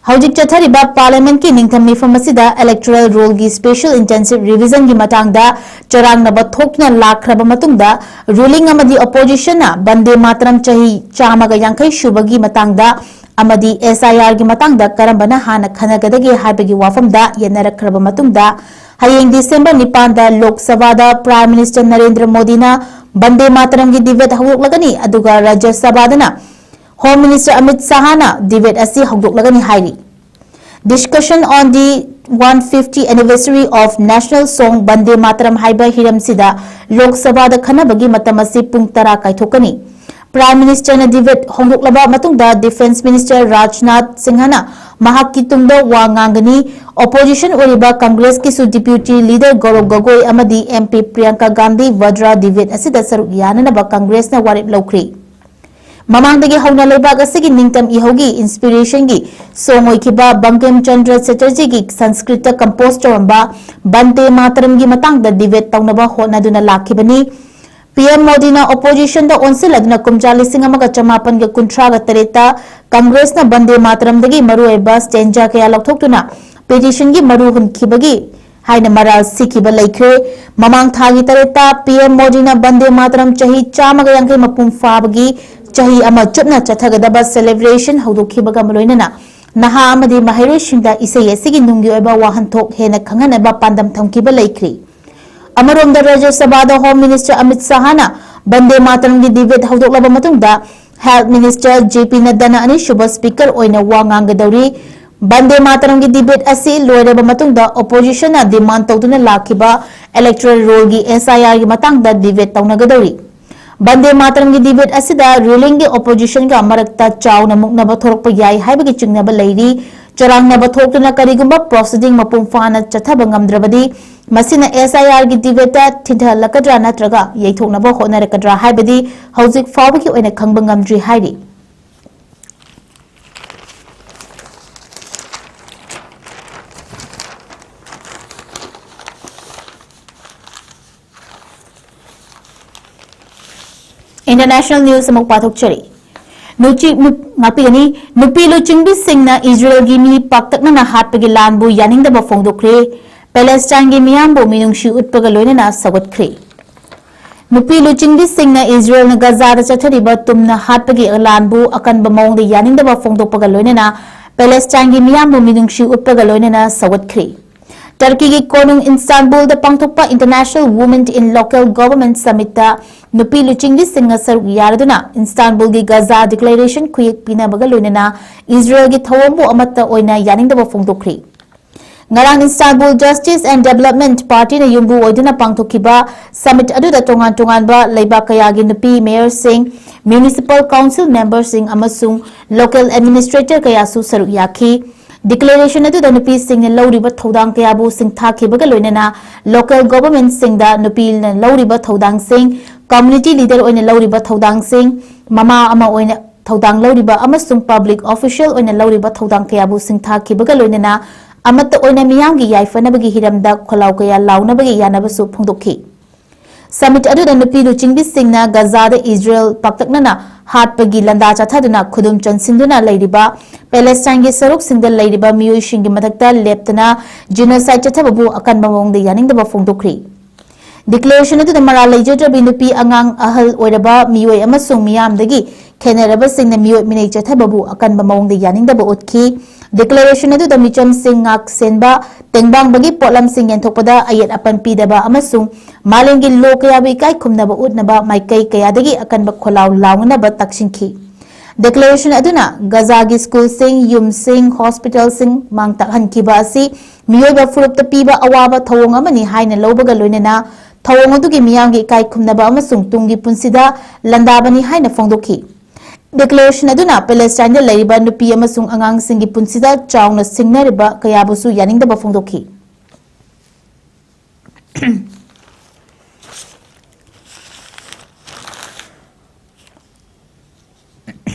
ꯍꯧꯖꯤꯛ ꯆꯠꯊꯔꯤꯕ ꯄꯥꯔꯂꯤꯌꯥꯃꯦꯟꯠꯀꯤ ꯅꯤꯡꯊꯝ ꯃꯤꯐꯝ ꯑꯁꯤꯗ ꯏꯂꯦꯛꯇꯣꯔꯦꯜ ꯔꯣꯜꯒꯤ ꯁ꯭ꯄꯦꯁꯦꯜ ꯏꯟꯇꯦꯟꯁꯤꯚ ꯔꯤꯚꯤꯖꯟꯒꯤ ꯃꯇꯥꯡꯗ ꯆꯔꯥꯡꯅꯕ ꯊꯣꯛꯇꯨꯅ ꯂꯥꯛꯈ꯭ꯔꯕ ꯃꯇꯨꯡꯗ, ꯔꯨꯂꯤꯡ ꯑꯃꯗꯤ ꯑꯣꯄꯣꯖꯤꯁꯟꯅ ꯕꯟꯗꯦ ꯃꯥꯇꯔꯝ ꯆꯍꯤ ꯆꯥꯝꯃꯒ ꯌꯥꯡꯈꯩ ꯁꯨꯕꯒꯤ ꯃꯇꯥꯡꯗ ꯑꯃꯗꯤ ꯑꯦꯁ ꯑꯥꯏ ꯑꯥꯔꯒꯤ ꯃꯇꯥꯡꯗ ꯀꯔꯝꯕꯅ ꯍꯥꯟꯅ ꯈꯟꯅꯒꯗꯒꯦ ꯍꯥꯏꯕꯒꯤ ꯋꯥꯐꯝꯗ ꯌꯦꯠꯅꯔꯛꯈ꯭ꯔꯕ ꯃꯇꯨꯡꯗ, ꯍꯌꯦꯡ ꯗꯤꯁꯦꯝꯕꯔ ꯅꯤꯄꯥꯟꯗ ꯂꯣꯛ ꯁꯚꯥꯗ ꯄ꯭ꯔꯥꯏꯝ ꯃꯤꯅꯤꯁꯇꯔ ꯅꯔꯦꯟꯗ꯭ꯔ ꯃꯣꯗꯤꯅ ꯕꯟꯗꯦ ꯃꯥꯇꯔꯝꯒꯤ ꯗꯤꯕꯦꯠ ꯍꯧꯗꯣꯛꯂꯒꯅꯤ, ꯑꯗꯨꯒ ꯔꯥꯖ꯭ꯌ ꯁꯚꯥꯗꯅ ꯍꯣꯝ ꯃꯤꯅꯤꯁꯇꯔ ꯑꯃꯤꯠ ꯁꯥꯍꯅ ꯗꯤꯕꯦꯠ ꯑꯁꯤ ꯍꯧꯗꯣꯛꯂꯒꯅꯤ ꯍꯥꯏꯔꯤ꯫ Discussion on the one fifty anniversary of National Song Bande Mataram ꯍꯥꯏꯕ ꯍꯤꯔꯝꯁꯤꯗ ꯂꯣꯛ ꯁꯚꯥꯗ ꯈꯟꯅꯕꯒꯤ ꯃꯇꯝ ꯑꯁꯤ ꯄꯨꯡ ꯇꯔꯥ ꯀꯥꯏꯊꯣꯛꯀꯅꯤ꯫ Prime Ministerꯅ debate ꯍꯧꯗꯣꯛꯂꯕ ꯃꯇꯨꯡꯗ Defence Minister ꯔꯥꯖꯅꯥꯊ ꯁꯤꯡꯍꯅ ꯃꯍꯥꯛꯀꯤ ꯇꯨꯡꯗ ꯋꯥ ꯉꯥꯡꯒꯅꯤ꯫ Opposition ꯑꯣꯏꯔꯤꯕ ꯀꯪꯒ꯭ꯔꯦꯁꯀꯤꯁꯨ Deputy Leader ꯒꯧꯔꯕ ꯒꯒꯣꯏ ꯑꯃꯗꯤ MP ꯄ꯭ꯔꯤꯌꯥꯡꯀꯥ ꯒꯥꯟꯙꯤ ꯋꯥꯗ꯭ꯔꯥ debate ꯑꯁꯤꯗ ꯁꯔꯨꯛ ꯌꯥꯅꯅꯕ ꯀꯪꯒ꯭ꯔꯦꯁꯅ ꯋꯥꯔꯦꯞ ꯂꯧꯈ꯭ꯔꯤ꯫ ꯃꯃꯥꯡꯗꯒꯤ ꯍꯧꯅ ꯂꯩꯕꯥꯛ ꯑꯁꯤꯒꯤ ꯅꯤꯡꯇꯝ ꯏꯍꯧꯒꯤ inspirationꯒꯤ ꯁꯣꯡ ꯑꯣꯏꯈꯤꯕ ꯕꯪꯀꯤꯝ ꯆꯟꯗ꯭ꯔ ꯆꯦꯇꯔꯖꯤꯒꯤ ꯁꯪꯁꯀ꯭ꯔꯤꯠꯇ compose ꯇꯧꯔꯝꯕ ꯕꯟꯗꯦ ꯃꯥꯇꯔꯝꯒꯤ ꯃꯇꯥꯡꯗ debate ꯇꯧꯅꯕ ꯍꯣꯠꯅꯗꯨꯅ ꯂꯥꯛꯈꯤꯕꯅꯤ꯫ PM ꯃꯣꯗꯤꯅ oppositionꯗ ꯑꯣꯟꯁꯤꯜꯂꯗꯨꯅ ꯀꯨꯝꯖꯥ ꯂꯤꯁꯤꯡ ꯑꯃꯒ ꯆꯃꯥꯄꯟꯒ ꯀꯨꯟꯊ꯭ꯔꯥꯒ ꯇꯔꯦꯠꯇ ꯀꯪꯒ꯭ꯔꯦꯁꯅ ꯕꯟꯗꯦ ꯃꯥꯇꯔꯝꯗꯒꯤ ꯃꯔꯨꯑꯣꯏꯕ stanza ꯀꯌꯥ ꯂꯧꯊꯣꯛꯇꯨꯅ petitionꯒꯤ ꯃꯔꯨ ꯍꯨꯟꯈꯤꯕꯒꯤ ꯍꯥꯏꯅ ꯃꯔꯥꯜ ꯁꯤꯈꯤꯕ ꯂꯩꯈ꯭ꯔꯦ꯫ ꯃꯃꯥꯡ ꯊꯥꯒꯤ ꯇꯔꯦꯠꯇ PM ꯃꯣꯗꯤꯅ ꯕꯟꯗꯦ ꯃꯥꯇꯔꯝ ꯆꯍꯤ ꯆꯥꯝꯃꯒ ꯌꯥꯡꯈꯩ ꯃꯄꯨꯡ ꯐꯥꯕꯒꯤ ꯆꯍꯤ ꯑꯃ ꯆꯨꯞꯅ ꯆꯠꯊꯒꯗꯕ celebration ꯍꯧꯗꯣꯛꯈꯤꯕꯒ ꯂꯣꯏꯅꯅ ꯅꯍꯥ ꯑꯃꯗꯤ ꯃꯍꯩꯔꯣꯏꯁꯤꯡꯗ ꯏꯁꯩ ꯑꯁꯤꯒꯤ ꯅꯨꯡꯒꯤ ꯑꯣꯏꯕ ꯋꯥꯍꯟꯊꯣꯛ ꯍꯦꯟꯅ ꯈꯪꯍꯟꯅꯕ ꯄꯥꯟꯗꯝ ꯊꯝꯈꯤꯕ ꯂꯩꯈ꯭ꯔꯤ꯫ ꯑꯃꯔꯣꯝꯗ ꯔꯥꯖ꯭ꯌ ꯁꯚꯥꯗ Home Minister ꯑꯃꯤꯠ ꯁꯥꯍꯅ ꯕꯟꯗꯦ ꯃꯥꯇꯔꯝꯒꯤ debate ꯍꯧꯗꯣꯛꯂꯕ ꯃꯇꯨꯡꯗ Health Minister J P ꯅꯗ꯭ꯗꯥꯅ ꯑꯅꯤꯁꯨꯕ speaker ꯑꯣꯏꯅ ꯋꯥ ꯉꯥꯡꯒꯗꯧꯔꯤ꯫ ꯕꯟꯗꯦ ꯃꯥꯇꯔꯝꯒꯤ debate ꯑꯁꯤ ꯂꯣꯏꯔꯕ ꯃꯇꯨꯡꯗ oppositionꯅ demand ꯇꯧꯗꯨꯅ ꯂꯥꯛꯈꯤꯕ electoral rollꯒꯤ SIRꯒꯤ ꯃꯇꯥꯡꯗ debate ꯇꯧꯅꯒꯗꯧꯔꯤ꯫ ꯕꯟꯗꯦ ꯃꯥꯇꯔꯝꯒꯤ debate ꯑꯁꯤꯗ rulingꯒꯤ oppositionꯒ ꯃꯔꯛꯇ ꯆꯥꯎꯅ ꯃꯨꯛꯅꯕ ꯊꯣꯔꯛꯄ ꯌꯥꯏ ꯍꯥꯏꯕꯒꯤ ꯆꯤꯡꯅꯕ ꯂꯩꯔꯤ꯫ ꯆꯔꯥꯡꯅꯕ ꯊꯣꯛꯇꯨꯅ ꯀꯔꯤꯒꯨꯝꯕ proceeding ꯃꯄꯨꯡ ꯐꯥꯅ ꯆꯠꯊꯕ ꯉꯝꯗ꯭ꯔꯕꯗꯤ ꯃꯁꯤꯅ SIRꯒꯤ debateꯇ ꯊꯤꯟꯊꯍꯜꯂꯛꯀꯗ꯭ꯔꯥ ꯅꯠꯇ꯭ꯔꯒ ꯌꯩꯊꯣꯛꯅꯕ ꯍꯣꯠꯅꯔꯛꯀꯗ꯭ꯔꯥ ꯍꯥꯏꯕꯗꯤ ꯍꯧꯖꯤꯛ ꯐꯥꯎꯕꯒꯤ ꯑꯣꯏꯅ ꯈꯪꯕ ꯉꯝꯗ꯭ꯔꯤ ꯍꯥꯏꯔꯤ꯫ International news ꯑꯃꯨꯛ ꯄꯥꯊꯣꯛꯆꯔꯤ꯫ ꯅꯨꯆꯤ-, ꯅꯨꯞ-, ꯉꯥꯛꯄꯤꯒꯅꯤ꯫ ꯅꯨꯄꯤ ꯂꯨꯆꯤꯡꯕꯤꯁꯤꯡꯅ ꯏꯖꯔꯦꯜꯒꯤ ꯃꯤ ꯄꯥꯛꯇꯛꯅꯅ ꯍꯥꯠꯄꯒꯤ ꯂꯥꯟꯕꯨ ꯌꯥꯅꯤꯡꯗꯕ ꯐꯣꯡꯗꯣꯛꯈ꯭ꯔꯦ꯫ ꯄꯦꯂꯦꯁꯇꯥꯏꯟꯒꯤ ꯃꯤꯌꯥꯝꯕꯨ ꯃꯤꯅꯨꯡꯁꯤ ꯎꯠꯄꯒ ꯂꯣꯏꯅꯅ ꯁꯧꯒꯠꯈ꯭ꯔꯦ꯫ ꯅꯨꯄꯤ ꯂꯨꯆꯤꯡꯕꯤꯁꯤꯡꯅ ꯏꯖꯔꯦꯜꯅ ꯒꯖꯥꯗ ꯆꯠꯊꯔꯤꯕ ꯇꯨꯝꯅ ꯍꯥꯠꯄꯒꯤ ꯂꯥꯟꯕꯨ ꯑꯀꯟꯕ ꯃꯑꯣꯡꯗ ꯌꯥꯅꯤꯡꯗꯕ ꯐꯣꯡꯗꯣꯛꯄꯒ ꯂꯣꯏꯅꯅ ꯄꯦꯂꯦꯁꯇꯥꯏꯟꯒꯤ ꯃꯤꯌꯥꯝꯕꯨ ꯃꯤꯅꯨꯡꯁꯤ ꯎꯠꯄꯒ ꯂꯣꯏꯅꯅ ꯁꯧꯒꯠꯈ꯭ꯔꯦ꯫ ꯇꯔꯀꯤꯒꯤ ꯀꯣꯅꯨꯡ ꯏꯟꯁꯇꯥꯟꯕꯨꯜꯗ ꯄꯥꯡꯊꯣꯛꯄ International Women in Local Government Summitꯇ ꯅꯨꯄꯤ ꯂꯨꯆꯤꯡꯕꯤꯁꯤꯡꯅ ꯁꯔꯨꯛ ꯌꯥꯔꯗꯨꯅ ꯏꯟꯁꯇꯥꯟꯕꯨꯜꯒꯤ ꯒꯖꯥ declaration ꯈꯨꯌꯦꯛ ꯄꯤꯅꯕꯒ ꯂꯣꯏꯅꯅ ꯏꯖꯔꯦꯜꯒꯤ ꯊꯧꯑꯣꯡꯕꯨ ꯑꯃꯠꯇ ꯑꯣꯏꯅ ꯌꯥꯅꯤꯡꯗꯕ ꯐꯣꯡꯗꯣꯛꯈ꯭ꯔꯤ꯫ ꯉꯔꯥꯡ ꯏꯁꯇꯥꯟꯕꯨꯜ Justice and Development Partyꯅ ꯌꯨꯝꯕꯨ ꯑꯣꯏꯗꯨꯅ ꯄꯥꯡꯊꯣꯛꯈꯤꯕ summit ꯑꯗꯨꯗ ꯇꯣꯉꯥꯟ ꯇꯣꯉꯥꯟꯕ ꯂꯩꯕꯥꯛ ꯀꯌꯥꯒꯤ ꯅꯨꯄꯤ mayorꯁꯤꯡ, municipal council memberꯁꯤꯡ ꯑꯃꯁꯨꯡ local administrator ꯀꯌꯥꯁꯨ ꯁꯔꯨꯛ ꯌꯥꯈꯤ꯫ Declaration ꯑꯗꯨꯗ ꯅꯨꯄꯤꯁꯤꯡꯅ ꯂꯧꯔꯤꯕ ꯊꯧꯗꯥꯡ ꯀꯌꯥꯕꯨ ꯁꯤꯡꯊꯥꯈꯤꯕꯒ ꯂꯣꯏꯅꯅ local governmentꯁꯤꯡꯗ ꯅꯨꯄꯤꯅ ꯂꯧꯔꯤꯕ ꯊꯧꯗꯥꯡꯁꯤꯡ, community leader ꯑꯣꯏꯅ ꯂꯧꯔꯤꯕ ꯊꯧꯗꯥꯡꯁꯤꯡ, ꯃꯃꯥ ꯑꯃ ꯑꯣꯏꯅ ꯊꯧꯗꯥꯡ ꯂꯧꯔꯤꯕ ꯑꯃꯁꯨꯡ public official ꯑꯣꯏꯅ ꯂꯧꯔꯤꯕ ꯊꯧꯗꯥꯡ ꯀꯌꯥꯕꯨ ꯁꯤꯡꯊꯥꯈꯤꯕꯒ ꯂꯣꯏꯅꯅ ꯑꯃꯠꯇ ꯑꯣꯏꯅ ꯃꯤꯌꯥꯝꯒꯤ ꯌꯥꯏꯐꯅꯕꯒꯤ ꯍꯤꯔꯝꯗ ꯈꯣꯜꯂꯥꯎ ꯀꯌꯥ ꯂꯥꯎꯅꯕꯒꯤ ꯌꯥꯅꯕꯁꯨ ꯐꯣꯡꯗꯣꯛꯈꯤ꯫ Summit ꯑꯗꯨꯗ ꯅꯨꯄꯤ ꯂꯨꯆꯤꯡꯕꯤꯁꯤꯡꯅ ꯒꯖꯥꯗ ꯏꯖꯔꯦꯜ ꯄꯥꯛꯇꯛꯅꯅ ꯍꯥꯠꯄꯒꯤ ꯂꯥꯟꯗꯥ ꯆꯠꯊꯗꯨꯅ ꯈꯨꯗꯨꯝ ꯆꯟꯁꯤꯟꯗꯨꯅ ꯂꯩꯔꯤꯕ ꯄꯦꯂꯦꯁꯇꯥꯏꯟꯒꯤ ꯁꯔꯨꯛꯁꯤꯡꯗ ꯂꯩꯔꯤꯕ ꯃꯤꯑꯣꯏꯁꯤꯡꯒꯤ ꯃꯊꯛꯇ ꯂꯦꯞꯇꯅ genocide ꯆꯠꯊꯕꯕꯨ ꯑꯀꯟꯕ ꯃꯑꯣꯡꯗ ꯌꯥꯅꯤꯡꯗꯕ ꯐꯣꯡꯗꯣꯛꯈ꯭ꯔꯤ꯫ Declaration ꯑꯗꯨꯗ ꯃꯔꯥꯜ ꯂꯩꯖꯗ꯭ꯔꯕꯤ ꯅꯨꯄꯤ, ꯑꯉꯥꯡ, ꯑꯍꯜ ꯑꯣꯏꯔꯕ ꯃꯤꯑꯣꯏ ꯑꯃꯁꯨꯡ ꯃꯤꯌꯥꯝꯗꯒꯤ ꯈꯦꯟꯅꯔꯕꯁꯤꯡꯅ ꯃꯤꯑꯣꯏ ꯃꯤꯅꯩ ꯆꯠꯊꯕꯕꯨ ꯑꯀꯟꯕ ꯃꯑꯣꯡꯗ ꯌꯥꯅꯤꯡꯗꯕ ꯎꯠꯈꯤ꯫ Declaration ꯑꯗꯨꯗ ꯃꯤꯆꯝꯁꯤꯡ ꯉꯥꯛ ꯁꯦꯟꯕ, ꯇꯦꯡꯕꯥꯡꯕꯒꯤ ꯄꯣꯠꯂꯝꯁꯤꯡ ꯌꯦꯟꯊꯣꯛꯄꯗ ꯑꯌꯦꯠ ꯑꯄꯟ ꯄꯤꯗꯕ ꯑꯃꯁꯨꯡ ꯃꯥꯂꯦꯝꯒꯤ law ꯀꯌꯥꯕꯨ ꯏꯀꯥꯏ ꯈꯨꯝꯅꯕ ꯎꯠꯅꯕ ꯃꯥꯏꯀꯩ ꯀꯌꯥꯗꯒꯤ ꯑꯀꯟꯕ ꯈꯣꯜꯂꯥꯎ ꯂꯥꯎꯅꯅꯕ ꯇꯛꯁꯤꯟꯈꯤ꯫ Declaration ꯑꯗꯨꯅ ꯒꯖꯥꯒꯤ ꯁ꯭ꯀꯨꯜꯁꯤꯡ, ꯌꯨꯝꯁꯤꯡ, ꯍꯣꯁꯄꯤꯇꯥꯜꯁꯤꯡ ꯃꯥꯡ ꯇꯥꯛꯍꯟꯈꯤꯕ ꯑꯁꯤ ꯃꯤꯑꯣꯏꯕ ꯐꯨꯔꯨꯞꯇ ꯄꯤꯕ ꯑꯋꯥꯕ ꯊꯧꯑꯣꯡ ꯑꯃꯅꯤ ꯍꯥꯏꯅ ꯂꯧꯕꯒ ꯂꯣꯏꯅꯅ ꯊꯧꯑꯣꯡ ꯑꯗꯨꯒꯤ ꯃꯤꯌꯥꯝꯒꯤ ꯏꯀꯥꯏ ꯈꯨꯝꯅꯕ ꯑꯃꯁꯨꯡ ꯇꯨꯡꯒꯤ ꯄꯨꯟꯁꯤꯗ ꯂꯥꯟꯗꯥꯕꯅꯤ ꯍꯥꯏꯅ ꯐꯣꯡꯗꯣꯛꯈꯤ꯫ Declaration ꯑꯗꯨꯅ ꯄꯦꯂꯦꯁꯇꯥꯏꯟꯗ ꯂꯩꯔꯤꯕ ꯅꯨꯄꯤ ꯑꯃꯁꯨꯡ ꯑꯉꯥꯡꯁꯤꯡꯒꯤ ꯄꯨꯟꯁꯤꯗ ꯆꯥꯎꯅ ꯁꯤꯡꯅꯔꯤꯕ ꯀꯌꯥꯕꯨꯁꯨ ꯌꯥꯅꯤꯡꯗꯕ ꯐꯣꯡꯗꯣꯛꯈꯤ꯫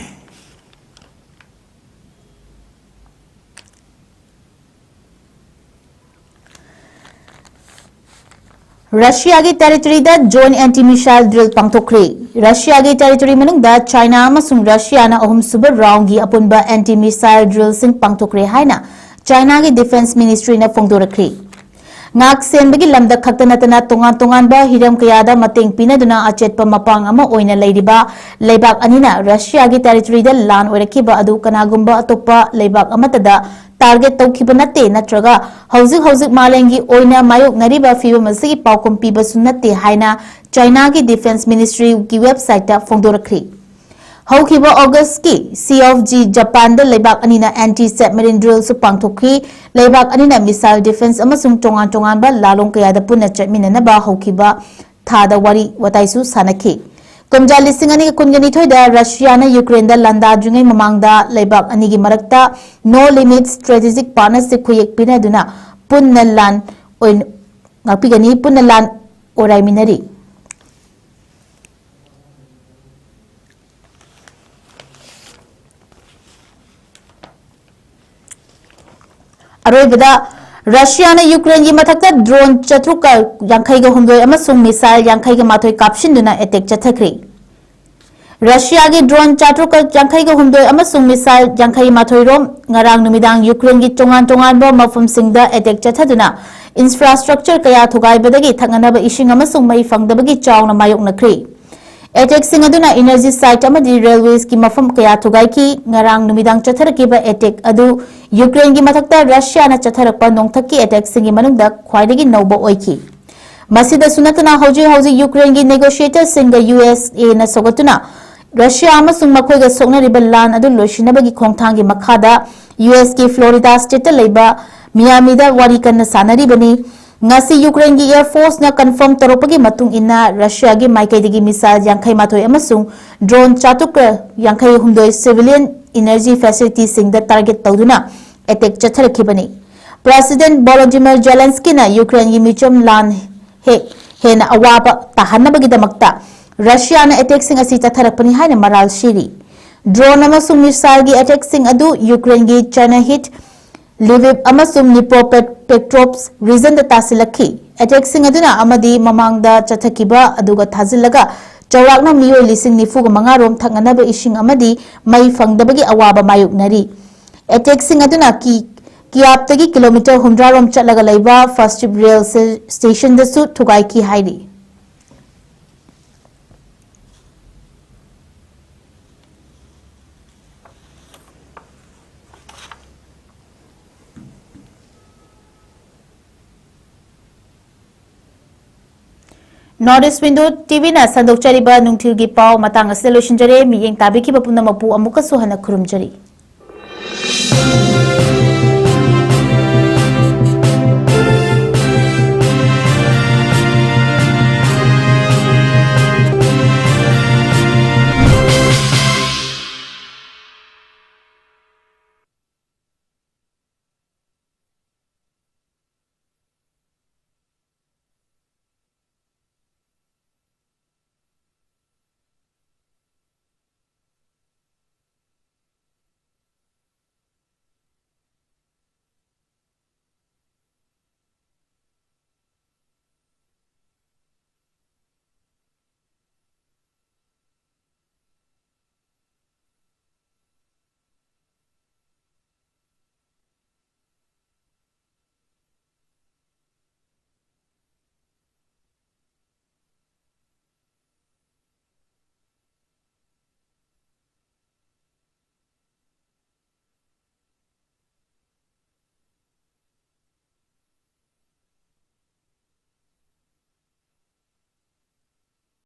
ꯔꯁꯤꯌꯥꯒꯤ territoryꯗ joint anti missile drill ꯄꯥꯡꯊꯣꯛꯈ꯭ꯔꯦ꯫ ꯔꯁꯤꯌꯥꯒꯤ territory ꯃꯅꯨꯡꯗ ꯆꯥꯏꯅꯥ ꯑꯃꯁꯨꯡ ꯔꯁꯤꯌꯥꯅ ꯑꯍꯨꯝꯁꯨꯕ roundꯒꯤ ꯑꯄꯨꯟꯕ anti missile drillꯁꯤꯡ ꯄꯥꯡꯊꯣꯛꯈ꯭ꯔꯦ ꯍꯥꯏꯅ ꯆꯥꯏꯅꯥꯒꯤ defence ministryꯅ ꯐꯣꯡꯗꯣꯔꯛꯈ꯭ꯔꯦ꯫ ꯉꯥꯛ ꯁꯦꯟꯕꯒꯤ ꯂꯝꯗ ꯈꯛꯇ ꯅꯠꯇꯅ ꯇꯣꯉꯥꯟ ꯇꯣꯉꯥꯟꯕ ꯍꯤꯔꯝ ꯀꯌꯥꯗ ꯃꯇꯦꯡ ꯄꯤꯅꯗꯨꯅ ꯑꯆꯦꯠꯄ ꯃꯄꯥꯡ ꯑꯃ ꯑꯣꯏꯅ ꯂꯩꯔꯤꯕ ꯂꯩꯕꯥꯛ ꯑꯅꯤꯅ ꯔꯁꯤꯌꯥꯒꯤ territoryꯗ ꯂꯥꯟ ꯑꯣꯏꯔꯛꯈꯤꯕ ꯑꯗꯨ ꯀꯅꯥꯒꯨꯝꯕ ꯑꯇꯣꯞꯄ ꯂꯩꯕꯥꯛ ꯑꯃꯠꯇꯗ target ꯇꯧꯈꯤꯕ ꯅꯠꯇꯦ ꯅꯠꯇ꯭ꯔꯒ ꯍꯧꯖꯤꯛ ꯍꯧꯖꯤꯛ ꯃꯥꯂꯦꯝꯒꯤ ꯑꯣꯏꯅ ꯃꯥꯌꯣꯛꯅꯔꯤꯕ ꯐꯤꯕꯝ ꯑꯁꯤꯒꯤ ꯄꯥꯎꯈꯨꯝ ꯄꯤꯕꯁꯨ ꯅꯠꯇꯦ ꯍꯥꯏꯅ ꯆꯥꯏꯅꯥꯒꯤ defence ministryꯒꯤ websiteꯇ ꯐꯣꯡꯗꯣꯔꯛꯈ꯭ꯔꯤ꯫ ꯍꯧꯈꯤꯕ ꯑꯣꯒꯁꯀꯤ Sea of G Japanꯗ ꯂꯩꯕꯥꯛ ꯑꯅꯤꯅ anti submarine drillꯁꯨ ꯄꯥꯡꯊꯣꯛꯈꯤ꯫ ꯂꯩꯕꯥꯛ ꯑꯅꯤꯅ missile defence ꯑꯃꯁꯨꯡ ꯇꯣꯉꯥꯟ ꯇꯣꯉꯥꯟꯕ ꯂꯥꯂꯣꯡ ꯀꯌꯥꯗ ꯄꯨꯟꯅ ꯆꯠꯃꯤꯟꯅꯅꯕ ꯍꯧꯈꯤꯕ ꯊꯥꯗ ꯋꯥꯔꯤ ꯋꯥꯇꯥꯏꯁꯨ ꯁꯥꯟꯅꯈꯤ꯫ ꯀꯨꯝꯖꯥ ꯂꯤꯁꯤꯡ ꯑꯅꯤꯒ ꯀꯨꯟꯒ ꯅꯤꯊꯣꯏꯗ ꯔꯁꯤꯌꯥꯅ ꯌꯨꯀ꯭ꯔꯦꯟꯗ ꯂꯥꯟꯗꯥꯗ꯭ꯔꯤꯉꯩ ꯃꯃꯥꯡꯗ ꯂꯩꯕꯥꯛ ꯑꯅꯤꯒꯤ ꯃꯔꯛꯇ No Limits Strategic Partnership ꯈꯨꯌꯦꯛ ꯄꯤꯅꯗꯨꯅ ꯄꯨꯟꯅ ꯂꯥꯟ ꯑꯣꯏ-, ꯉꯥꯛꯄꯤꯒꯅꯤ, ꯄꯨꯟꯅ ꯂꯥꯟ ꯑꯣꯏꯔꯥꯏꯃꯤꯟꯅꯔꯤ꯫ ꯑꯔꯣꯏꯕꯗ, ꯔꯁꯤꯌꯥꯅ ꯌꯨꯀ꯭ꯔꯦꯟꯒꯤ ꯃꯊꯛꯇ drone ꯆꯥꯇ꯭ꯔꯨꯛꯀ ꯌꯥꯡꯈꯩꯒ ꯍꯨꯝꯗꯣꯏ ꯑꯃꯁꯨꯡ missile ꯌꯥꯡꯈꯩꯒ ꯃꯥꯊꯣꯏ ꯀꯥꯞꯁꯤꯟꯗꯨꯅ attack ꯆꯠꯊꯈ꯭ꯔꯤ꯫ ꯔꯁꯤꯌꯥꯒꯤ drone ꯆꯥꯇ꯭ꯔꯨꯛꯀ ꯌꯥꯡꯈꯩꯒ ꯍꯨꯝꯗꯣꯏ ꯑꯃꯁꯨꯡ missile ꯌꯥꯡꯈꯩ ꯃꯥꯊꯣꯏ ꯔꯣꯝ ꯉꯔꯥꯡ ꯅꯨꯃꯤꯗꯥꯡ ꯌꯨꯀ꯭ꯔꯦꯟꯒꯤ ꯇꯣꯉꯥꯟ ꯇꯣꯉꯥꯟꯕ ꯃꯐꯝꯁꯤꯡꯗ attack ꯆꯠꯊꯗꯨꯅ infrastructure ꯀꯌꯥ ꯊꯨꯒꯥꯏꯕꯗꯒꯤ ꯊꯛꯅꯅꯕ ꯏꯁꯤꯡ ꯑꯃꯁꯨꯡ ꯃꯩ ꯐꯪꯗꯕꯒꯤ ꯆꯥꯎꯅ ꯃꯥꯌꯣꯛꯅꯈ꯭ꯔꯤ꯫ Attackꯁꯤꯡ ꯑꯗꯨꯅ energy site ꯑꯃꯗꯤ railwaysꯀꯤ ꯃꯐꯝ ꯀꯌꯥ ꯊꯨꯒꯥꯏꯈꯤ꯫ ꯉꯔꯥꯡ ꯅꯨꯃꯤꯗꯥꯡ ꯆꯠꯊꯔꯛꯈꯤꯕ attack ꯑꯗꯨ ꯌꯨꯀ꯭ꯔꯦꯟꯒꯤ ꯃꯊꯛꯇ ꯔꯁꯤꯌꯥꯅ ꯆꯠꯊꯔꯛꯄ ꯅꯣꯡꯊꯛꯀꯤ attackꯁꯤꯡꯒꯤ ꯃꯅꯨꯡꯗ ꯈ꯭ꯋꯥꯏꯗꯒꯤ ꯅꯧꯕ ꯑꯣꯏꯈꯤ꯫ ꯃꯁꯤꯗꯁꯨ ꯅꯠꯇꯅ, ꯍꯧꯖꯤꯛ ꯍꯧꯖꯤꯛ ꯌꯨꯀ꯭ꯔꯦꯟꯒꯤ negotiatorꯁꯤꯡꯒ USAꯅ ꯁꯧꯒꯠꯇꯨꯅ ꯔꯁꯤꯌꯥ ꯑꯃꯁꯨꯡ ꯃꯈꯣꯏꯒ ꯁꯣꯛꯅꯔꯤꯕ ꯂꯥꯟ ꯑꯗꯨ ꯂꯣꯏꯁꯤꯟꯅꯕꯒꯤ ꯈꯣꯡꯊꯥꯡꯒꯤ ꯃꯈꯥꯗ USꯀꯤ Florida stateꯇ ꯂꯩꯕ Miamiꯗ ꯋꯥꯔꯤ ꯀꯟꯅ ꯁꯥꯟꯅꯔꯤꯕꯅꯤ꯫ ꯉꯁꯤ ꯌꯨꯀ꯭ꯔꯦꯟꯒꯤ Air Forceꯅ confirm ꯇꯧꯔꯛꯄꯒꯤ ꯃꯇꯨꯡ ꯏꯟꯅ, ꯔꯁꯤꯌꯥꯒꯤ ꯃꯥꯏꯀꯩꯗꯒꯤ missile ꯌꯥꯡꯈꯩ ꯃꯥꯊꯣꯏ ꯑꯃꯁꯨꯡ drone ꯆꯥꯇ꯭ꯔꯨꯛꯀ ꯌꯥꯡꯈꯩ ꯍꯨꯝꯗꯣꯏ civilian energy facilitiesꯁꯤꯡꯗ target ꯇꯧꯗꯨꯅ attack ꯆꯠꯊꯔꯛꯈꯤꯕꯅꯤ꯫ President Volodymyr Zelenskyꯅ ꯌꯨꯀ꯭ꯔꯦꯟꯒꯤ ꯃꯤꯆꯝ ꯂꯥꯟ ꯍꯦꯛ ꯍꯦꯟꯅ ꯑꯋꯥꯕ ꯇꯥꯍꯟꯅꯕꯒꯤꯗꯃꯛꯇ ꯔꯁꯤꯌꯥꯅ attackꯁꯤꯡ ꯑꯁꯤ ꯆꯠꯊꯔꯛꯄꯅꯤ ꯍꯥꯏꯅ ꯃꯔꯥꯜ ꯁꯤꯔꯤ꯫ Drone ꯑꯃꯁꯨꯡ missileꯒꯤ attackꯁꯤꯡ ꯑꯗꯨ ꯌꯨꯀ꯭ꯔꯦꯟꯒꯤ Chernihiv, Lviv ꯑꯃꯁꯨꯡ Dnipropetrovsk regionꯗ ꯇꯥꯁꯤꯜꯂꯛꯈꯤ꯫ Attackꯁꯤꯡ ꯑꯗꯨꯅ ꯑꯃꯗꯤ ꯃꯃꯥꯡꯗ ꯆꯠꯊꯈꯤꯕ ꯑꯗꯨꯒ ꯊꯥꯖꯤꯜꯂꯒ ꯆꯥꯎꯔꯥꯛꯅ ꯃꯤꯑꯣꯏ ꯂꯤꯁꯤꯡ ꯅꯤꯐꯨꯒ ꯃꯉꯥ ꯔꯣꯝ ꯊꯛꯅꯅꯕ ꯏꯁꯤꯡ ꯑꯃꯗꯤ ꯃꯩ ꯐꯪꯗꯕꯒꯤ ꯑꯋꯥꯕ ꯃꯥꯌꯣꯛꯅꯔꯤ꯫ Attackꯁꯤꯡ ꯑꯗꯨꯅ ꯀꯤ-, ꯀꯤꯌꯥꯞꯇꯒꯤ kilometre ꯍꯨꯝꯗ꯭ꯔꯥ ꯔꯣꯝ ꯆꯠꯂꯒ ꯂꯩꯕ Fastyb rail ꯁ-, stationꯗꯁꯨ ꯊꯨꯒꯥꯏꯈꯤ ꯍꯥꯏꯔꯤ꯫ North East Window T Vꯅ ꯁꯟꯗꯣꯛꯆꯔꯤꯕ ꯅꯨꯡꯊꯤꯜꯒꯤ ꯄꯥꯎ ꯃꯇꯥꯡ ꯑꯁꯤꯗ ꯂꯣꯏꯁꯤꯟꯖꯔꯦ꯫ ꯃꯤꯠꯌꯦꯡ ꯇꯥꯕꯤꯈꯤꯕ ꯄꯨꯝꯅꯃꯛꯄꯨ ꯑꯃꯨꯛꯀꯁꯨ ꯍꯟꯅ ꯈꯨꯔꯨꯝꯖꯔꯤ꯫